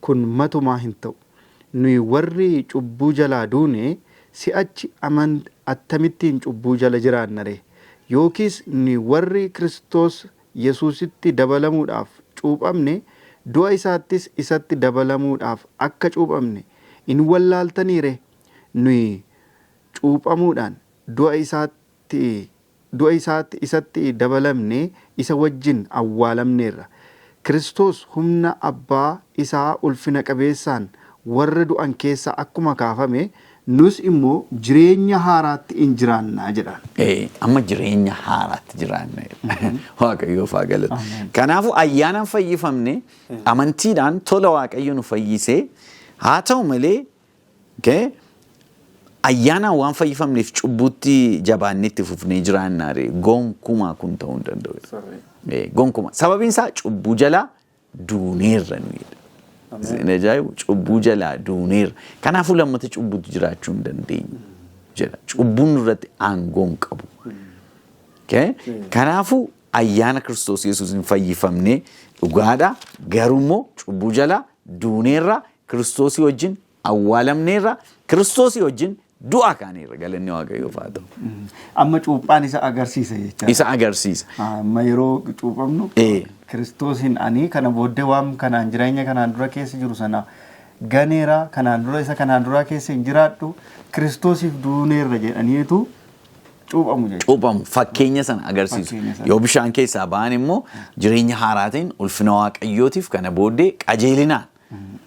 Kun matumaa hin ta'u. Nuyi warri cubbuu jalaa duune si'achi attamittiin cubbuu jala jiraannare? Yookiis nuyi warri Kiristoos Yesuusitti dabalamuudhaaf cuuphamne, du'a isaattis isatti dabalamuudhaaf akka cuuphamne in wallaaltanii ree? Nuyi cuuphamuudhaan du'a isaatti du'a isaatti isatti dabalamne isa wajjin awwaalamneerra. Kiristoos humna abbaa isaa ulfina qabeessaan warra du'an keessaa akkuma kaafame, nus immoo jireenya haaraatti in jiraannaa jedhaan. Amma jireenya haaraatti jiraanna. Waaqayyoof haa galatu. Kanaafuu ayyaanaan fayyifamne, amantiidhaan tola Waaqayyo nu fayyisee, haa ta'u malee ayyaanaan waan fayyifamneef cubbuutti jabaannee itti fufnee jiraannaa ree? Gonkumaa kun ta'uu hin danda'u. Gonkumaa. Sababiin isaa cubbuu jalaa duuneerra nu jedha. Isin ajaa'ibu, cubbuu jalaa duuneerra. Kanaafuu lammata cubbuutti jiraachuu hin dandeenyu jedha. Cubbuun nurratti aangoo hin qabu. Kanaafuu ayyaana Kiristoos Yesuusin fayyifamnee dhugaadha. Garuu immoo cubbuu jalaa duuneerra, Kiristoosii wajjin awwaalamneerra, Kiristoosii wajjin du'aa kaaneerra. Galanni Waaqayyoof haa ta'u. Amma cuuphaan isa agarsiisa jechaadha. Isa agarsiisa. Amma yeroo cuuphamnu Kiristoosiin ani kana booddee waan kanaan jireenya kanaan dura keessa jiru sana ganeera, kanaan dura isa kanaan duraa keessa hin jiraadhu, Kiristoosiif duuneerra jedhaniitu cuuphamu jechuudha. Cuuphamu, fakkeenya sana agarsiisu. Fakkeenya sana. Yoo bishaan keessaa ba'an immoo jireenya haaraatiin ulfina Waaqayyootiif kana booddee qajeelinaan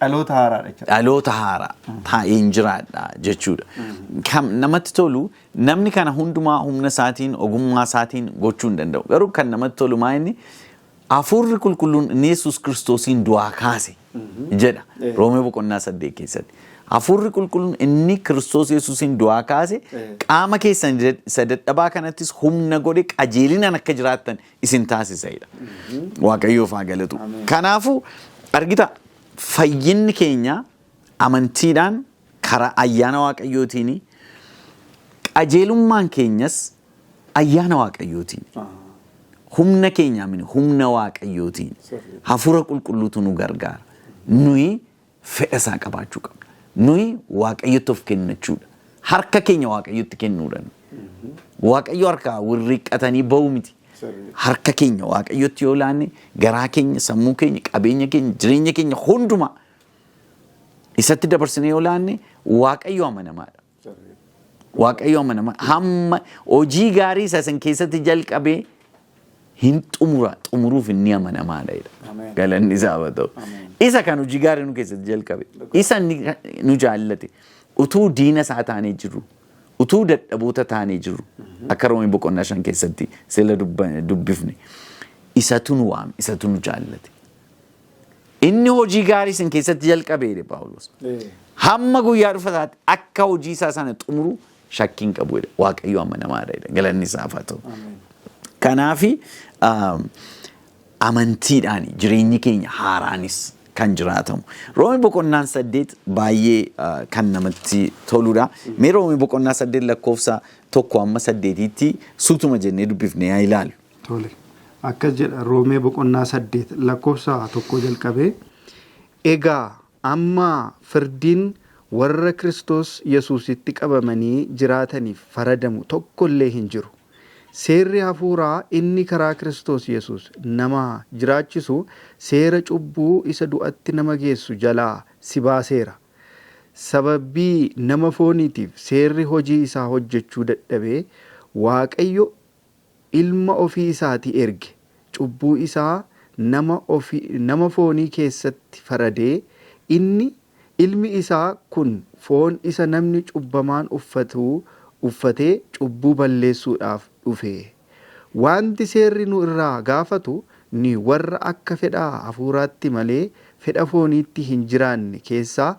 Dhaloota haaraadha jechuudha. Dhaloota haaraa taa'een jiraadha jechuudha. Kan namatti tolu, namni kana hundumaa humna isaatiin, ogummaa isaatiin gochuu hin danda'u. Garuu kan namatti tolu maa inni hafuurri qulqulluun inni Yesuus Kiristoosiin du'aa kaase jedha. Roomee boqonnaa 8 keessatti. Hafuurri qulqulluun inni Kiristoos Yesuusiin du'aa kaase qaama keessan isa dadhabaa kanattis humna godhe qajeelinaan akka jiraattan isin taasisa jedha. Waaqayyoof haa galatu. Kanaafuu argita, fayyinni keenya amantiidhaan karaa ayyaana Waaqayyootiin, qajeelummaan keenyas ayyaana Waaqayyootiin. Humna keenyaa miti, humna Waaqayyootiin. Hafuura qulqulluutu nu gargaara. Nuyi fedha isaa qabaachuu qabna. Nuyi Waaqayyotti of kennachuudha. Harka keenya Waaqayyotti kennuudha. Waaqayyo harkaa wirriqqatanii ba'uu miti. Harka keenya Waaqayyotti yoo laanne, garaa keenya, sammuu keenya, qabeenya keenya, jireenya keenya hundumaa isatti dabarsinee yoo laanne, Waaqayyo amanamaadha. Waaqayyo amanamaa hamma hojii gaarii isa isin keessatti jalqabee hin xumura, xumuruuf inni amanamaadha jedha. Galanni isaa haa ta'u. Isa kan hojii gaarii nu keessatti jalqabe, isa inni nu jaallate, utuu diina isaa taanee jirru, utuu dadhaboota taanee jirru, akka Roomii boqonnaa 5 keessatti sila dubbifne, isatu nu waame, isatu nu jaallate. Inni hojii gaarii isin keessatti jalqabe jedhe Phaawulos. Hamma guyyaa dhufa isaatti akka hojii isaa sana xumuru shakkii hin qabu jedhe. Waaqayyo amanamaadha jedhe. Galanni isaaf haa ta'u. Kanaafi amantiidhaan jireenyi keenya haaraanis kan jiraatamu. Roomii boqonnaan 8 baay'ee kan namatti toludha. Mee Roomii boqonnaa 8 lakkoofsa 1 amma 8tti suutuma jennee dubbifnee haa ilaallu. Tole. Akkas jedha, Roomee boqonnaa 8 lakkoofsa 1 jalqabee. Egaa amma firdiin warra Kiristoos Yesuusitti qabamanii jiraataniif faradamu tokko illee hin jiru. Seerri hafuuraa inni karaa Kiristoos Yesuus nama jiraachisu seera cubbuu isa du'atti nama geessu jalaa si baaseera. Sababii nama fooniitiif seerri hojii isaa hojjechuu dadhabee, Waaqayyo ilma ofii isaatii erge, cubbuu isaa nama, nama foonii keessatti faradee, inni, ilmi isaa kun foon isa namni cubbamaan uffatu uffatee cubbuu balleessuudhaaf dhufe. Wanti seerri nu irraa gaafatu nuyi warra akka fedha hafuuraatti malee fedha fooniitti hin jiraanne keessaa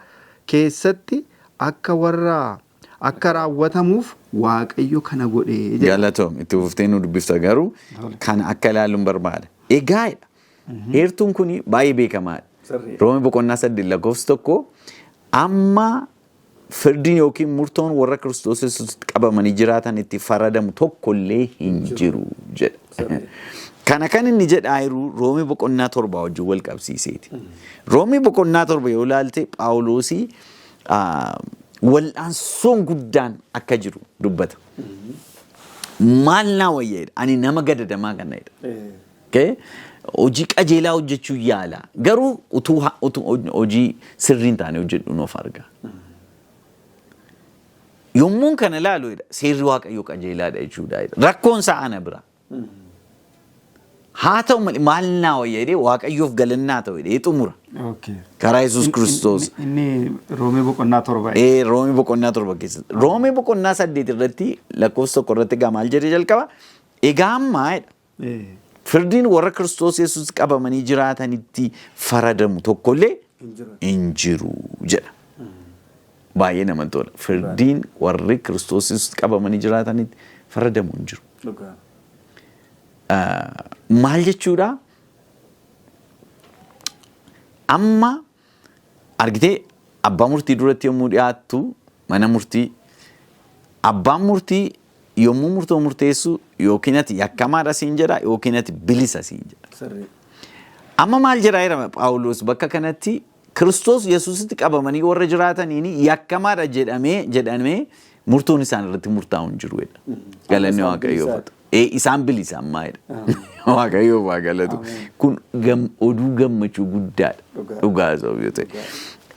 keessatti akka warra akka raawwatamuuf Waaqayyo kana godhe jedha. Galatoom, itti fuftee nu dubbifta, garuu kana akka ilaalluun barbaada. Egaa jedha. Heertuun kun baay'ee beekamaadha. Roomii boqonnaa 8 lakkoofsi 1, amma firdiin yookiin murtoon warra Kiristoos Yesuusitti qabamanii jiraatan itti faradamu tokko illee hin jiru jedha. Kana kan inni jedhaa jiru Roomii boqonnaa 7 wajjin wal qabsiiseeti. Roomii boqonnaa 7 yoo ilaalte, Phaawuloosii wal'aansoon guddaan akka jiru dubbata. Maal naa wayya jedha. Ani nama gadadamaa kana jedha. Okay? Hojii qajeelaa hojjechuu yaala. Garuu utuu hojii sirrii hin taane hojjedhu of arga. Yommuun kana ilaalu jedha, seerri Waaqayyoo qajeelaadha jechuudha jedha. Rakkoon isaa ana bira. Haa ta'u malee maal naa wayya jedhee Waaqayyoof galannaa ta'u jedhee xumura. Karaa Yesuus Kiristoos. Inni Roomee boqonnaa 7. Ee, Roomee boqonnaa 7 keessatti. Roomee boqonnaa 8 irratti lakkoofsa 1 irratti egaa maal jedhee jalqaba? Egaa ammaa jedha. Firdiin warra Kiristoos Yesuus qabamanii jiraatanitti faradamu tokkollee hin jiru jedha. Baay'ee namatti tola. Firdiin warri Kiristoos Yesuus qabamanii jiraatanitti faradamu hin jiru. Maal jechuudha? Amma argitee abbaa murtii duratti yommuu dhiyaattu, mana murtii, abbaan murtii yommuu murtoo murteessu yookiin ati yakkamaadha siin jedha yookiin ati bilisa siin jedha. Amma maal jedhaa jira Phaawulos bakka kanatti? Kiristoos Yesuusitti qabamanii warra jiraataniin yakkamaadha jedhamee murtoon isaan irratti murtaa'u hin jiru jedha. Galanni Waaqayyoof haa ta'u. Ee, isaan bilisa ammaa jedha. Waaqayyoof haa galatu. Kun oduu gammachuu guddaadha. Dhugaa ta'u yoo ta'e.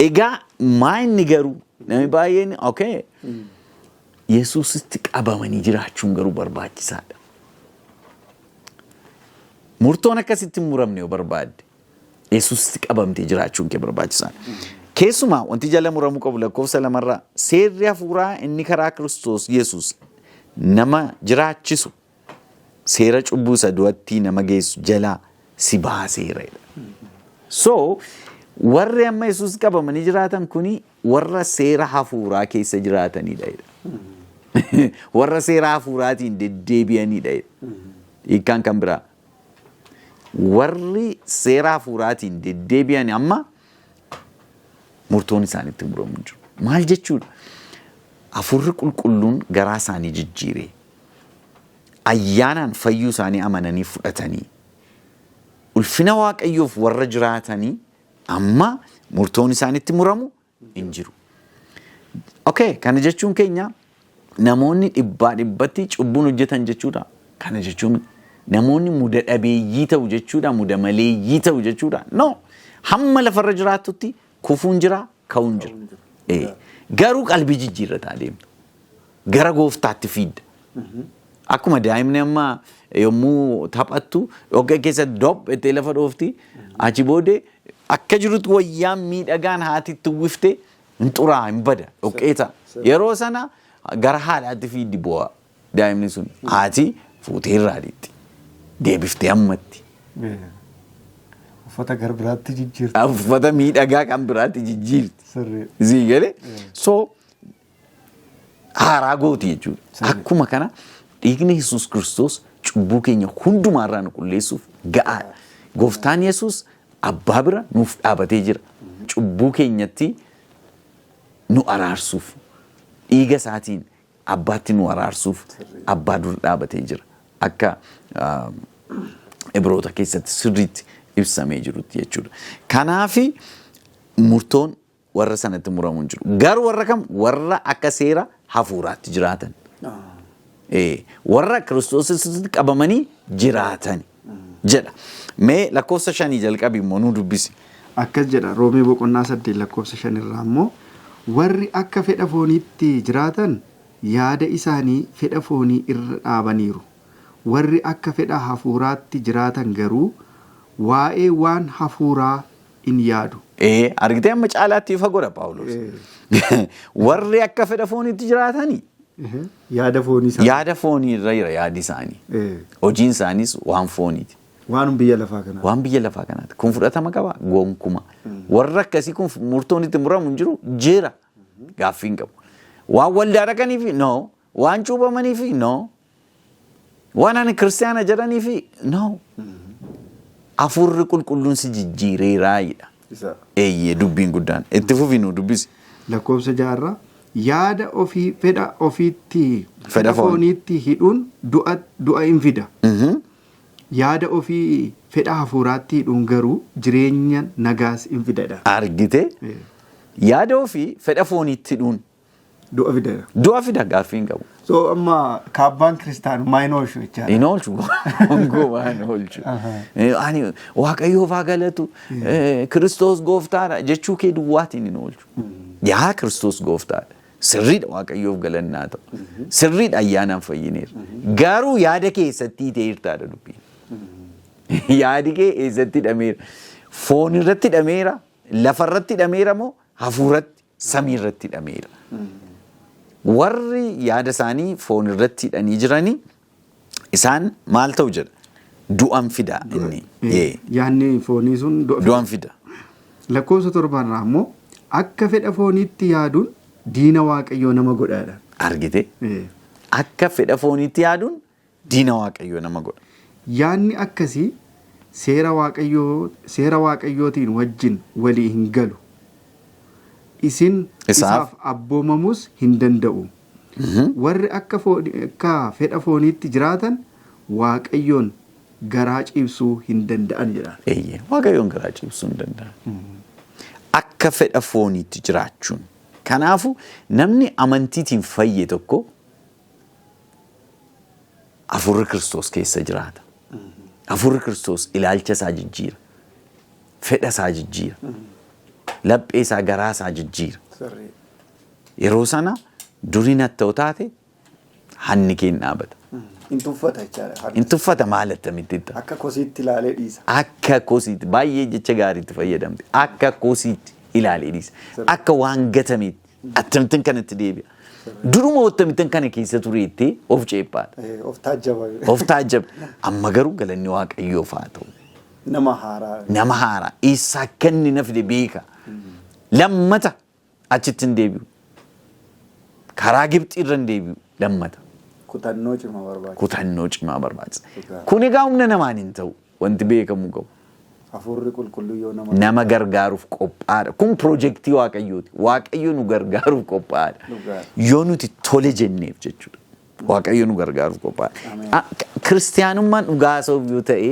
Egaa maa inni garuu namni baay'een okay Yesuusitti qabamanii jiraachuun garuu barbaachisaadha. Murtoon akkasitti hin muramne yoo barbaadde Yesuusitti qabamtee jiraachuun kee barbaachisaadha. Keessumaa wanti jala muramuu qabu lakkoofsa 2rraa seerri hafuuraa inni karaa Kiristoos Yesuus nama jiraachisu seera cubbuu isa du'attii nama geessu jalaa si baaseera jedha. So warri amma Yesuus qabamanii jiraatan kuni warra seera hafuuraa keessa jiraatanidha jedha. Warra seera hafuuraatiin deddeebi'anidha jedha. Hiikkaan kan biraa. Warri seera hafuuraatiin deddeebi'an amma murtoon isaanitti muramu hin jiru. Maal jechuudha? Hafuurri qulqulluun garaa isaanii jijjiiree ayyaanaan fayyuu isaanii amananii fudhatanii ulfina Waaqayyoof warra jiraatanii amma murtoon isaanitti muramu hin jiru. Okay, kana jechuun keenya namoonni dhibbaa dhibbatti cubbuun hojjetan jechuudha. Kana jechuun namoonni muda dhabeeyyii ta'u jechuudha, muda maleeyyii ta'u jechuudha. No, hamma lafarra jiraattutti kufuun jira, ka'uun jira. Garuu qalbii jijjiirrataa deemta. Gara gooftaatti fiidda. Akkuma daa'imni amma yommuu taphattu dhoqqee keessatti dop jettee lafa dhoofti. Achi booddee akka jirutti wayyaan miidhagaan haati itti uwwifte hin xuraa, hin bada, dhoqqee ta'a. Yeroo sana gara haadhaatti fiiddi bu'a daa'imni sun. Haati fuutee irraa dhiqxi. Deebiftee ammatti. Uffata gara biraatti jijjiirti. Uffata miidhagaa kan biraatti jijjiirti. Sii galee? So haaraa gooti jechuudha. Akkuma kana dhiigni Yesuus Kiristoos cubbuu keenya hundumaarraa nu qulleessuuf ga'aadha. Gooftaan Yesuus abbaa bira nuuf dhaabatee jira. Cubbuu keenyatti nu araarsuuf, dhiiga isaatiin abbaatti nu araarsuuf abbaa dura dhaabatee jira. Akka Ibroota keessatti sirriitti ibsamee jirutti jechuudha. Kanaafi murtoon warra sanatti muramu hin jiru. Garuu warra kam? Warra akka seera hafuuraatti jiraatan. Warra Kiristoositti qabamanii jiraatan jedha. Mee lakkoofsa 5 jalqabi immoo nuu dubbisi. Akkas jedha, Roomee boqonnaa 8 lakkoofsa 5 irraa immoo, warri akka fedha fooniitti jiraatan yaada isaanii fedha foonii irra dhaabaniiru. Warri akka fedha hafuuraatti jiraatan garuu waa'ee waan hafuuraa in yaadu. Ee, argitee amma caalaatti ifa godha Phaawulos. Warri akka fedha fooniitti jiraatanii Yaada foonii isaanii. Yaada foonii irra jira yaadi isaanii. Hojiin isaaniis waan fooniiti. Waanum biyya lafaa kanaa. Waan biyya lafaa kanaati. Kun fudhatama qaba? Gonkuma. Warra akkasii kun murtoon itti muramu hin jiru? Jira. Gaaffii hin qabu. Waan waldaa dhaqaniifi? No. Waan cuuphamaniifi? No. Waan ani kiristaana jedhaniifi? No. Hafuurri qulqulluun si jijjiireeraa jedha. Isa. Eeyyee, dubbiin guddaan. Itti fufi nuu dubbisi. Lakkoofsa 6rraa yaada ofii fedha ofiitti Fedha fedha foon. fooniitti hidhuun du'a in fida. Yaada ofii fedha hafuuraatti hidhuun garuu jireenya nagaas in fidadha. Argite? Yaada ofii fedha fooniitti hidhuun Du'a fida. Du'a fida, gaaffii hin qabu. So amma kaabbaan kiristaanummaa hin oolchu jechaadha. Hin oolchu, gonkumaa hin oolchu. Ani Waaqayyoof haa galatu, Kiristoos gooftaadha jechuu kee duwwaatiin hin oolchu. Yaa Kiristoos gooftaadha. Sirriidha, Waaqayyoof galannaa ta'u. Sirriidha, ayyaanaan fayyineera. Garuu yaada keessatti hiiteertaadha dubbiin. Yaadi kee eessatti hidhameera? Foon irratti hidhameera? Lafa irratti hidhameera moo hafuuratti, samii irratti hidhameera? Warri yaada isaanii foon irratti hidhanii jiranii isaan maal ta'u jedha? Du'an fida inni. Yaadni foonii sun du'a fida. Du'an fida. Lakkoofsa 7rraa immoo akka fedha fooniitti yaaduun diina Waaqayyoo nama godhaadha. Argite? Akka fedha fooniitti yaaduun diina Waaqayyoo nama godha. Yaadni akkasii seera Waaqayyootiin wajjin walii hin galu. Isin isaaf abboomamus hin danda'u. Warri akka fedha fooniitti jiraatan Waaqayyoon garaa ciibsuu hin danda'an jedha. Eeyyee, Waaqayyoon garaa ciibsuu hin danda'an. Akka fedha fooniitti jiraachuun. Kanaafuu namni amantiitiin fayye tokko hafuurri Kiristoos keessa jiraata. Hafuurri Kiristoos ilaalcha isaa jijjiira. Fedha isaa jijjiira. Laphee isaa, garaa isaa jijjiira. Yeroo sana durii natta'u taate hanni kee hin dhaabata. Hin tuffata jechaadha. Hin tuffata, maal attamitti ta'a? Akka kosiitti ilaalee dhiisa. Akka kosiitti, baay'ee jecha gaariitti fayyadamte. Akka kosiitti ilaalee dhiisa. Akka waan gatameetti akkamittiin kanatti deebi'a? Duruma akkamittiin kana keessa tureettee of ceephaadha. Of taajjaba. Of taajjaba. Amma garuu galanni Waaqayyoof haa ta'u. Nama haaraa. Nama haaraa. Eessaa akka inni na fide beeka. Lammata achitti hin deebi'u. Karaa Gibxii irra hin deebi'u lammata. Kutannoo cimaa barbaachisa. Kutannoo cimaa barbaachisa. Kun egaa humna namaan hin ta'u. Wanti beekamuu qabu. Hafuurri qulqulluu yoo nama Nama gargaaruuf qophaa'aadha. Kun piroojeektii Waaqayyooti. Waaqayyo nu gargaaruuf qophaa'aadha. Yoo nuti tole jenneef jechuudha. Waaqayyo nu gargaaruuf qophaa'aadha. Kiristiyaanummaan dhugaa haasa'uuf yoo ta'e,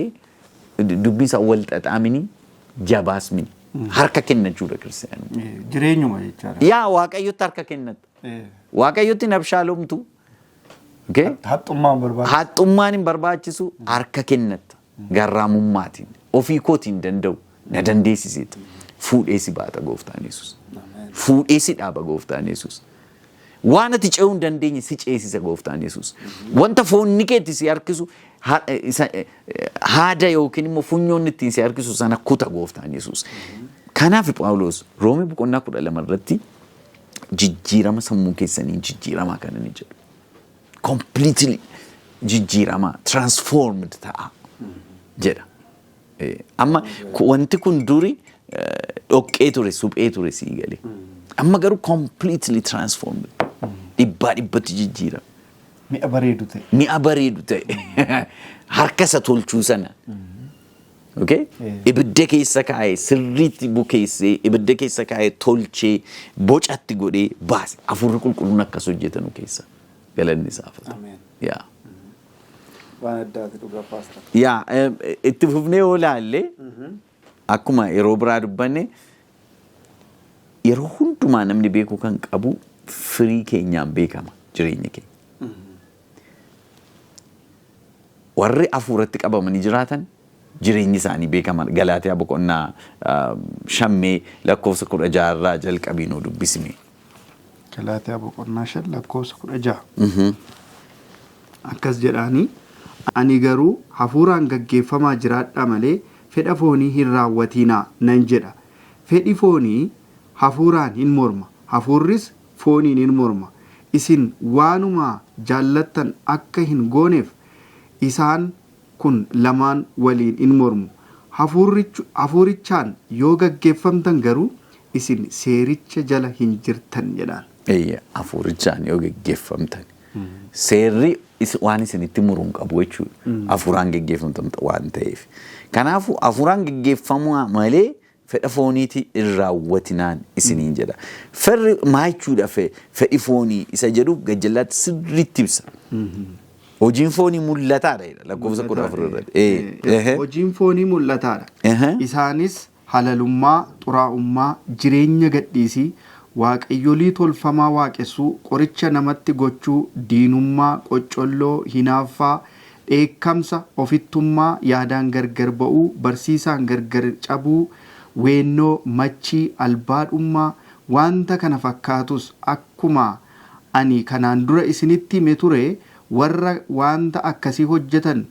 dubbiin isaa wal xaxaamini, jabaas mini. Harka kennachuudha kiristiyaanummaan. Jireenyuma jechaadha. Yaa, Waaqayyotti harka kennatta. Waaqayyotti hin abshaalomtu. Haxxummaan barbaachisu. Haxxummaan hin barbaachisu, harka kennatta. Garraamummaatiin ofii kootiin danda'u na dandeessiseeta. Fuudhee si baata Gooftaan Yesuus. Fuudhee si dhaaba Gooftaan Yesuus. Waan ati ce'uu hin dandeenye si ceesisa Gooftaan Yesuus. Wanta foonni keetti si harkisu, haada yookiin immoo funyoonni ittiin si harkisu sana kuta Gooftaan Yesuus. Kanaaf Phaawulos Roomii boqonnaa 12 irratti jijjiirama sammuu keessanii jijjiiramaa kan inni jedhu. Completely jijjiiramaa, transformed ta'a jedha. Amma wanti kun duri dhoqqee ture, suphee ture, sii galee. Amma garuu completely transformed, dhibbaa dhibbatti jijjiirame. Mi'a bareedu ta'e. Mi'a bareedu ta'e. Harka isa tolchuu sana. Okay? Ibidda keessa kaa'ee, sirriitti bukeessee, ibidda keessa kaa'ee, tolchee, bocatti godhee baase. Hafuurri qulqulluun akkas hojjetanu keessa. Galanni isaaf haa ta'u. Ameen. Yaa. Waan addaati dhugaa, Pastor. Yaa, itti fufnee yoo ilaalle, akkuma yeroo biraa dubbanne, yeroo hundumaa namni beekuu kan qabu firii keenyaan beekama jireenya keenya. Warri hafuuratti qabamanii jiraatan jireenyi isaanii beekaman. Galaatiyaa boqonnaa 5 lakkoofsa 16rraa jalqabii nuu dubbisime. Galaatiyaa boqonnaa 5 lakkoofsa 16. Akkas jedhaanii: "Ani garuu hafuuraan gaggeeffamaa jiraadhaa malee fedha foonii hin raawwatinaa nan jedha. Fedhi foonii hafuuraan hin morma, hafuurris fooniin hin morma. Isin waanuma jaallattan akka hin gooneef isaan kun lamaan waliin in mormu. Hafuurichaan yoo gaggeeffamtan garuu isin seericha jala hin jirtan" jedhaan. Eeyya, hafuurichaan yoo geggeeffamtan. Seerri waan isinitti muru hin qabu jechuudha. Hafuuraan geggeeffamtan waan ta'eef. Kanaafuu hafuuraan geggeeffamuu malee fedha fooniiti hin raawwatinaan isiniin jedha. Ferri maa jechuudha, fedhi foonii isa jedhu gajjallaatti sirriitti ibsa. Hojiin foonii mul'ataadha jedha lakkoofsa 14 irratti. Hojiin foonii mul'ataadha. Isaanis halalummaa, xuraa'ummaa, jireenya gadhiisii, waaqayyolii tolfamaa waaqessuu, qoricha namatti gochuu, diinummaa, qoccolloo, hinaaffaa, dheekkamsa, ofittummaa, yaadaan gargar ba'uu, barsiisaan gargar cabuu, weennoo, machii, albaadhummaa, Wanta kana fakkaatus akkuma ani kanaan dura isinitti hime ture, warra wanta akkasii hojjetan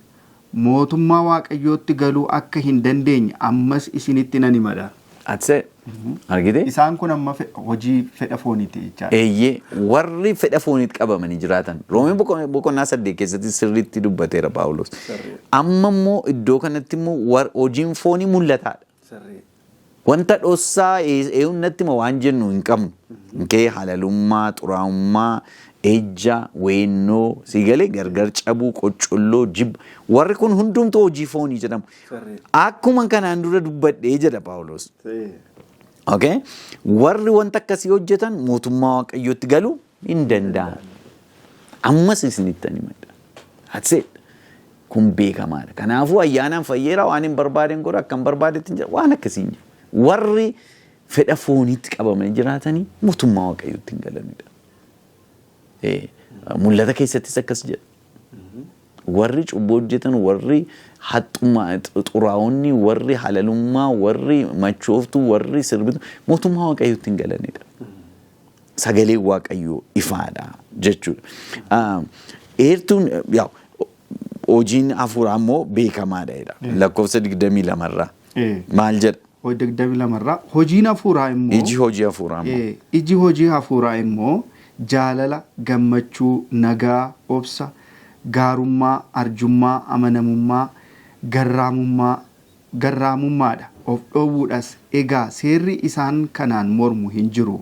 mootummaa Waaqayyootti galuu akka hin dandeenye ammas isinitti nan himadha. That's it. Argite? Isaan kun amma hojii fedha fooniiti jechaadha. Eeyyee, warri fedha fooniitti qabamanii jiraatan. Roomeen boqonnaa 8 keessatti sirriitti dubbateera Paawulos. Amma immoo iddoo kanatti immoo hojiin foonii mul'ataadha. Wanta dhossaa eenyuun natti hima waan jennu hin qabnu. Kee halalummaa, xuraa'ummaa, ejja, weennoo, siigalee gargar cabuu, qoccolloo, jibba. Warri kun hundumtuu hojii foonii jedhamu. Akkuma kanaan dura dubbadhee jedha Paawulos. Okay? Warri wanta akkasii hojjetan mootummaa Waaqayyootti galuu hin danda'an. Ammas isinitti himadha. That's it. Kun beekamaadha. Kanaafuu ayyaanaan fayyeera, waan hin barbaadeen godha, akka hin barbaadetti hin jira, waan akkasii hin jiru. Warri fedha fooniitti qabamanii jiraatanii mootummaa Waaqayyootti hin galanidha. Mul'ata keessattis akkas jedha. Warri cubbuu hojjetan, warri haxxummaa, xuraa'onni, warri halalummaa, warri machooftuu, warri sirbitu mootummaa Waaqayyootti hin galanidha. Sagaleen Waaqayyoo ifaadha jechuudha. Eertuun yaa hojiin hafuuraa immoo beekamaadha jedha. Lakkoofsa 22rraa. Maal jedha? 22rraa hojiin hafuuraa immoo Iji hojii hafuuraa immoo. Iji hojii hafuuraa immoo jaalala, gammachuu, nagaa, obsa, gaarummaa, arjummaa, amanamummaa, garraamummaadha. Of dhoowwuudhas. Egaa seerri isaan kanaan mormu hin jiru.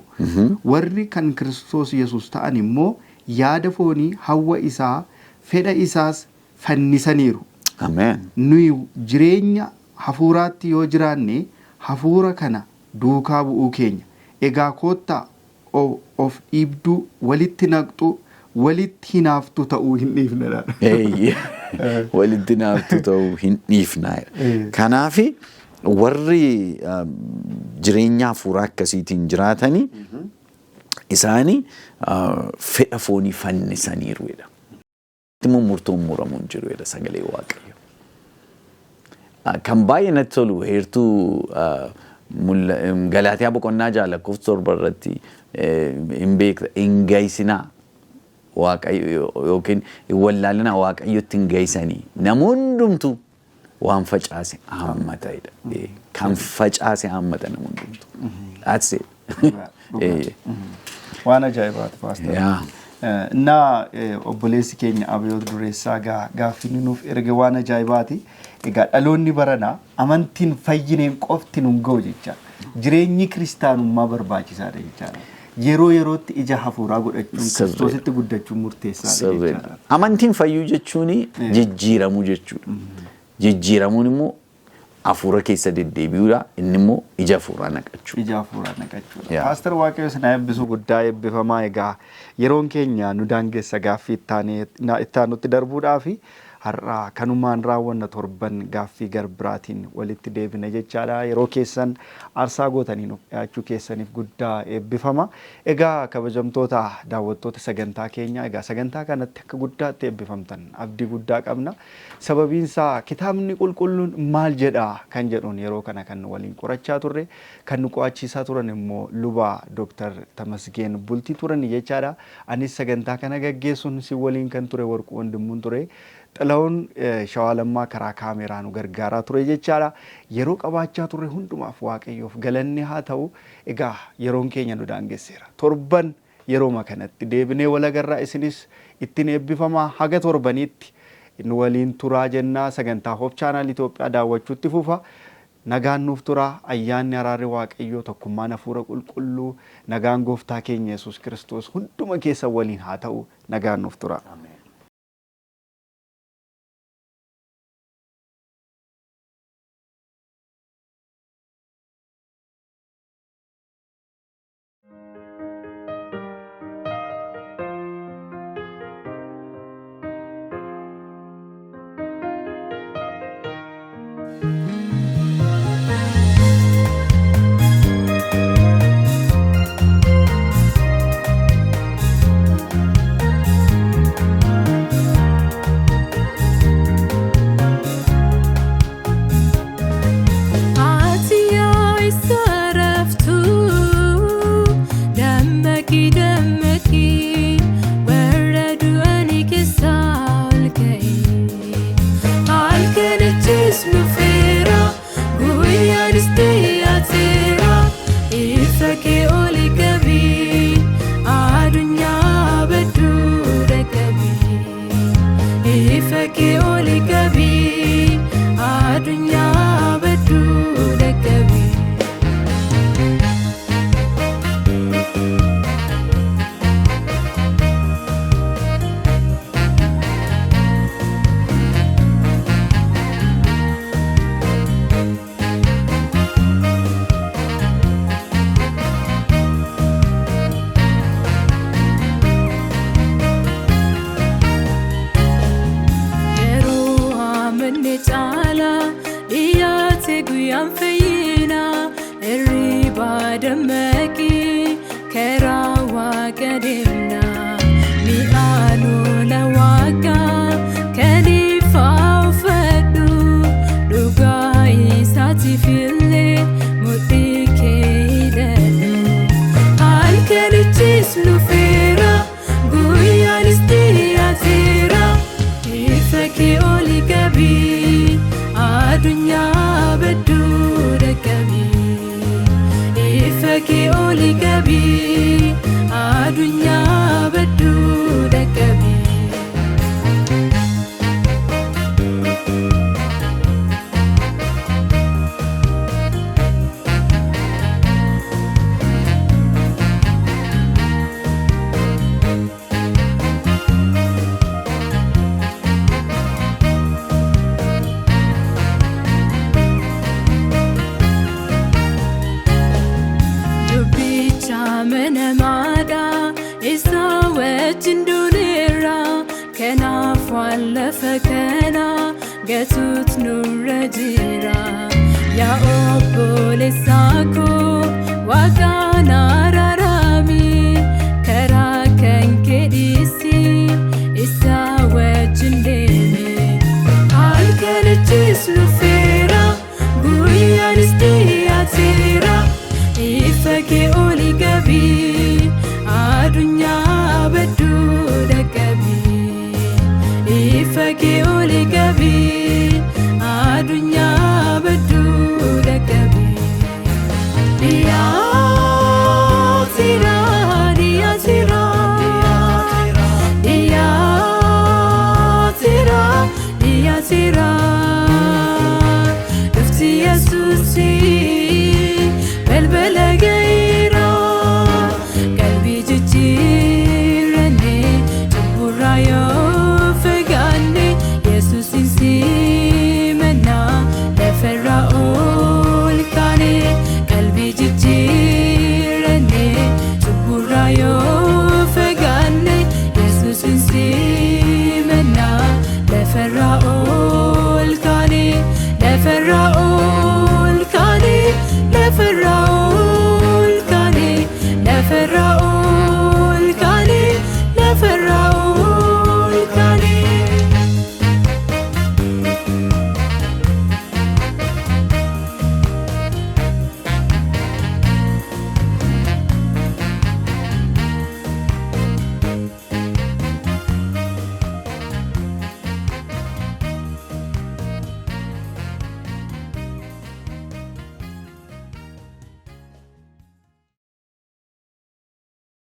Warri kan Kiristoos Yesuus ta'an immoo yaada foonii, hawwa isaa, fedha isaas fannisaniiru. Ameen. Nuyi jireenya hafuuraatti yoo jiraanne hafuura kana duukaa bu'uu keenya. Egaa koottaa of dhiibduu, walitti naqxuu, walitti hinaaftuu ta'uu hin dhiifnedha. Walitti hinaaftuu ta'uu hin dhiifnaa. Kanaafi warri jireenya hafuuraa akkasiitiin jiraatanii isaanii fedha foonii fannisaniiru jedha. Immoo murtoon muramuu hin jiru jedha sagalee Waaqayyo. Kan baay'ee natti tolu heertuu Galaatiyaa boqonnaa 6 lakkoofsa 7 irratti hin beekta, hin ga'isinaa Waaqayyo yookiin hin wallaalinaa, Waaqayyotti hin ga'isanii, nama hundumtuu waan facaase haammata jedha. Kan facaase haammata nama hundumtuu. That's it. Waan ajaa'ibaati, Pastor. Innaa obboleessi keenya Abiyoot Dureessaa gaaffii nuuf erge waan ajaa'ibaati. Egaa dhaloonni baranaa amantiin fayyineen qofti nun ga'u jecha. Jireenyi kiristaanummaa barbaachisaadha jechaadha. Yeroo yerootti ija hafuuraa godhachuun Kiristoositti guddachuun murteessaadha jechaadha. Amantiin fayyuu jechuun jijjiiramuu jechuudha. Jijjiiramuun immoo hafuura keessa deddeebi'uudha. Inni immoo ija hafuuraa naqachuu. Ija hafuuraa naqachuudha. Pastor, Waaqayyo isin haa eebbisu, guddaa eebbifamaa. Egaa yeroon keenya nu daangessa gaaffii itti aanutti darbuudhaafi har'a kanumaan raawwanna, torban gaaffii garbiraatiin walitti deebina jechaadha. Yeroo keessan aarsaa gootanii nuuf dhiyaachuu keessaniif guddaa eebbifama. Egaa kabajamtoota daawwattoota sagantaa keenyaa, egaa sagantaa kanatti akka guddaatti eebbifamtan abdii guddaa qabna. Sababiin isaa kitaabni qulqulluun maal jedha kan jedhuun yeroo kana kan nu waliin qorachaa turre, kan nu qo'achiisaa turan immoo luba Dooktar Tamasgeen Bultii turan jechaadha. Anis sagantaa kana gaggeessuun si waliin kan ture Warquu Wandimmuun ture. Xila'uun Shawaalammaa karaa kaameeraa nu gargaaraa ture jechaadha. Yeroo qabaachaa turre hundumaaf Waaqayyoof galanni haa ta'u. Egaa yeroon keenya nu daangesseera. Torban yerooma kanatti deebinee walagarraa, isinis ittiin eebbifamaa, haga torbaniitti nu waliin turaa jennaa, sagantaa Hope Channel Itoophiyaa daawwachuutti fufa. Nagaan nuuf turaa, ayyaanni, araarri Waaqayyoo, tokkummaan hafuura qulqulluu, nagaan gooftaa keenya Yesuus Kiristoos hunduma keessan waliin haa ta'u, nagaan nuuf turaa. Kee oli qabii, addunyaa badduu dhaqqabii. Dubbicha amanamaadha, isa wajjin duuneerra, kanaaf waan lafa kana gatuut nurra jira. Yaa obboleessa.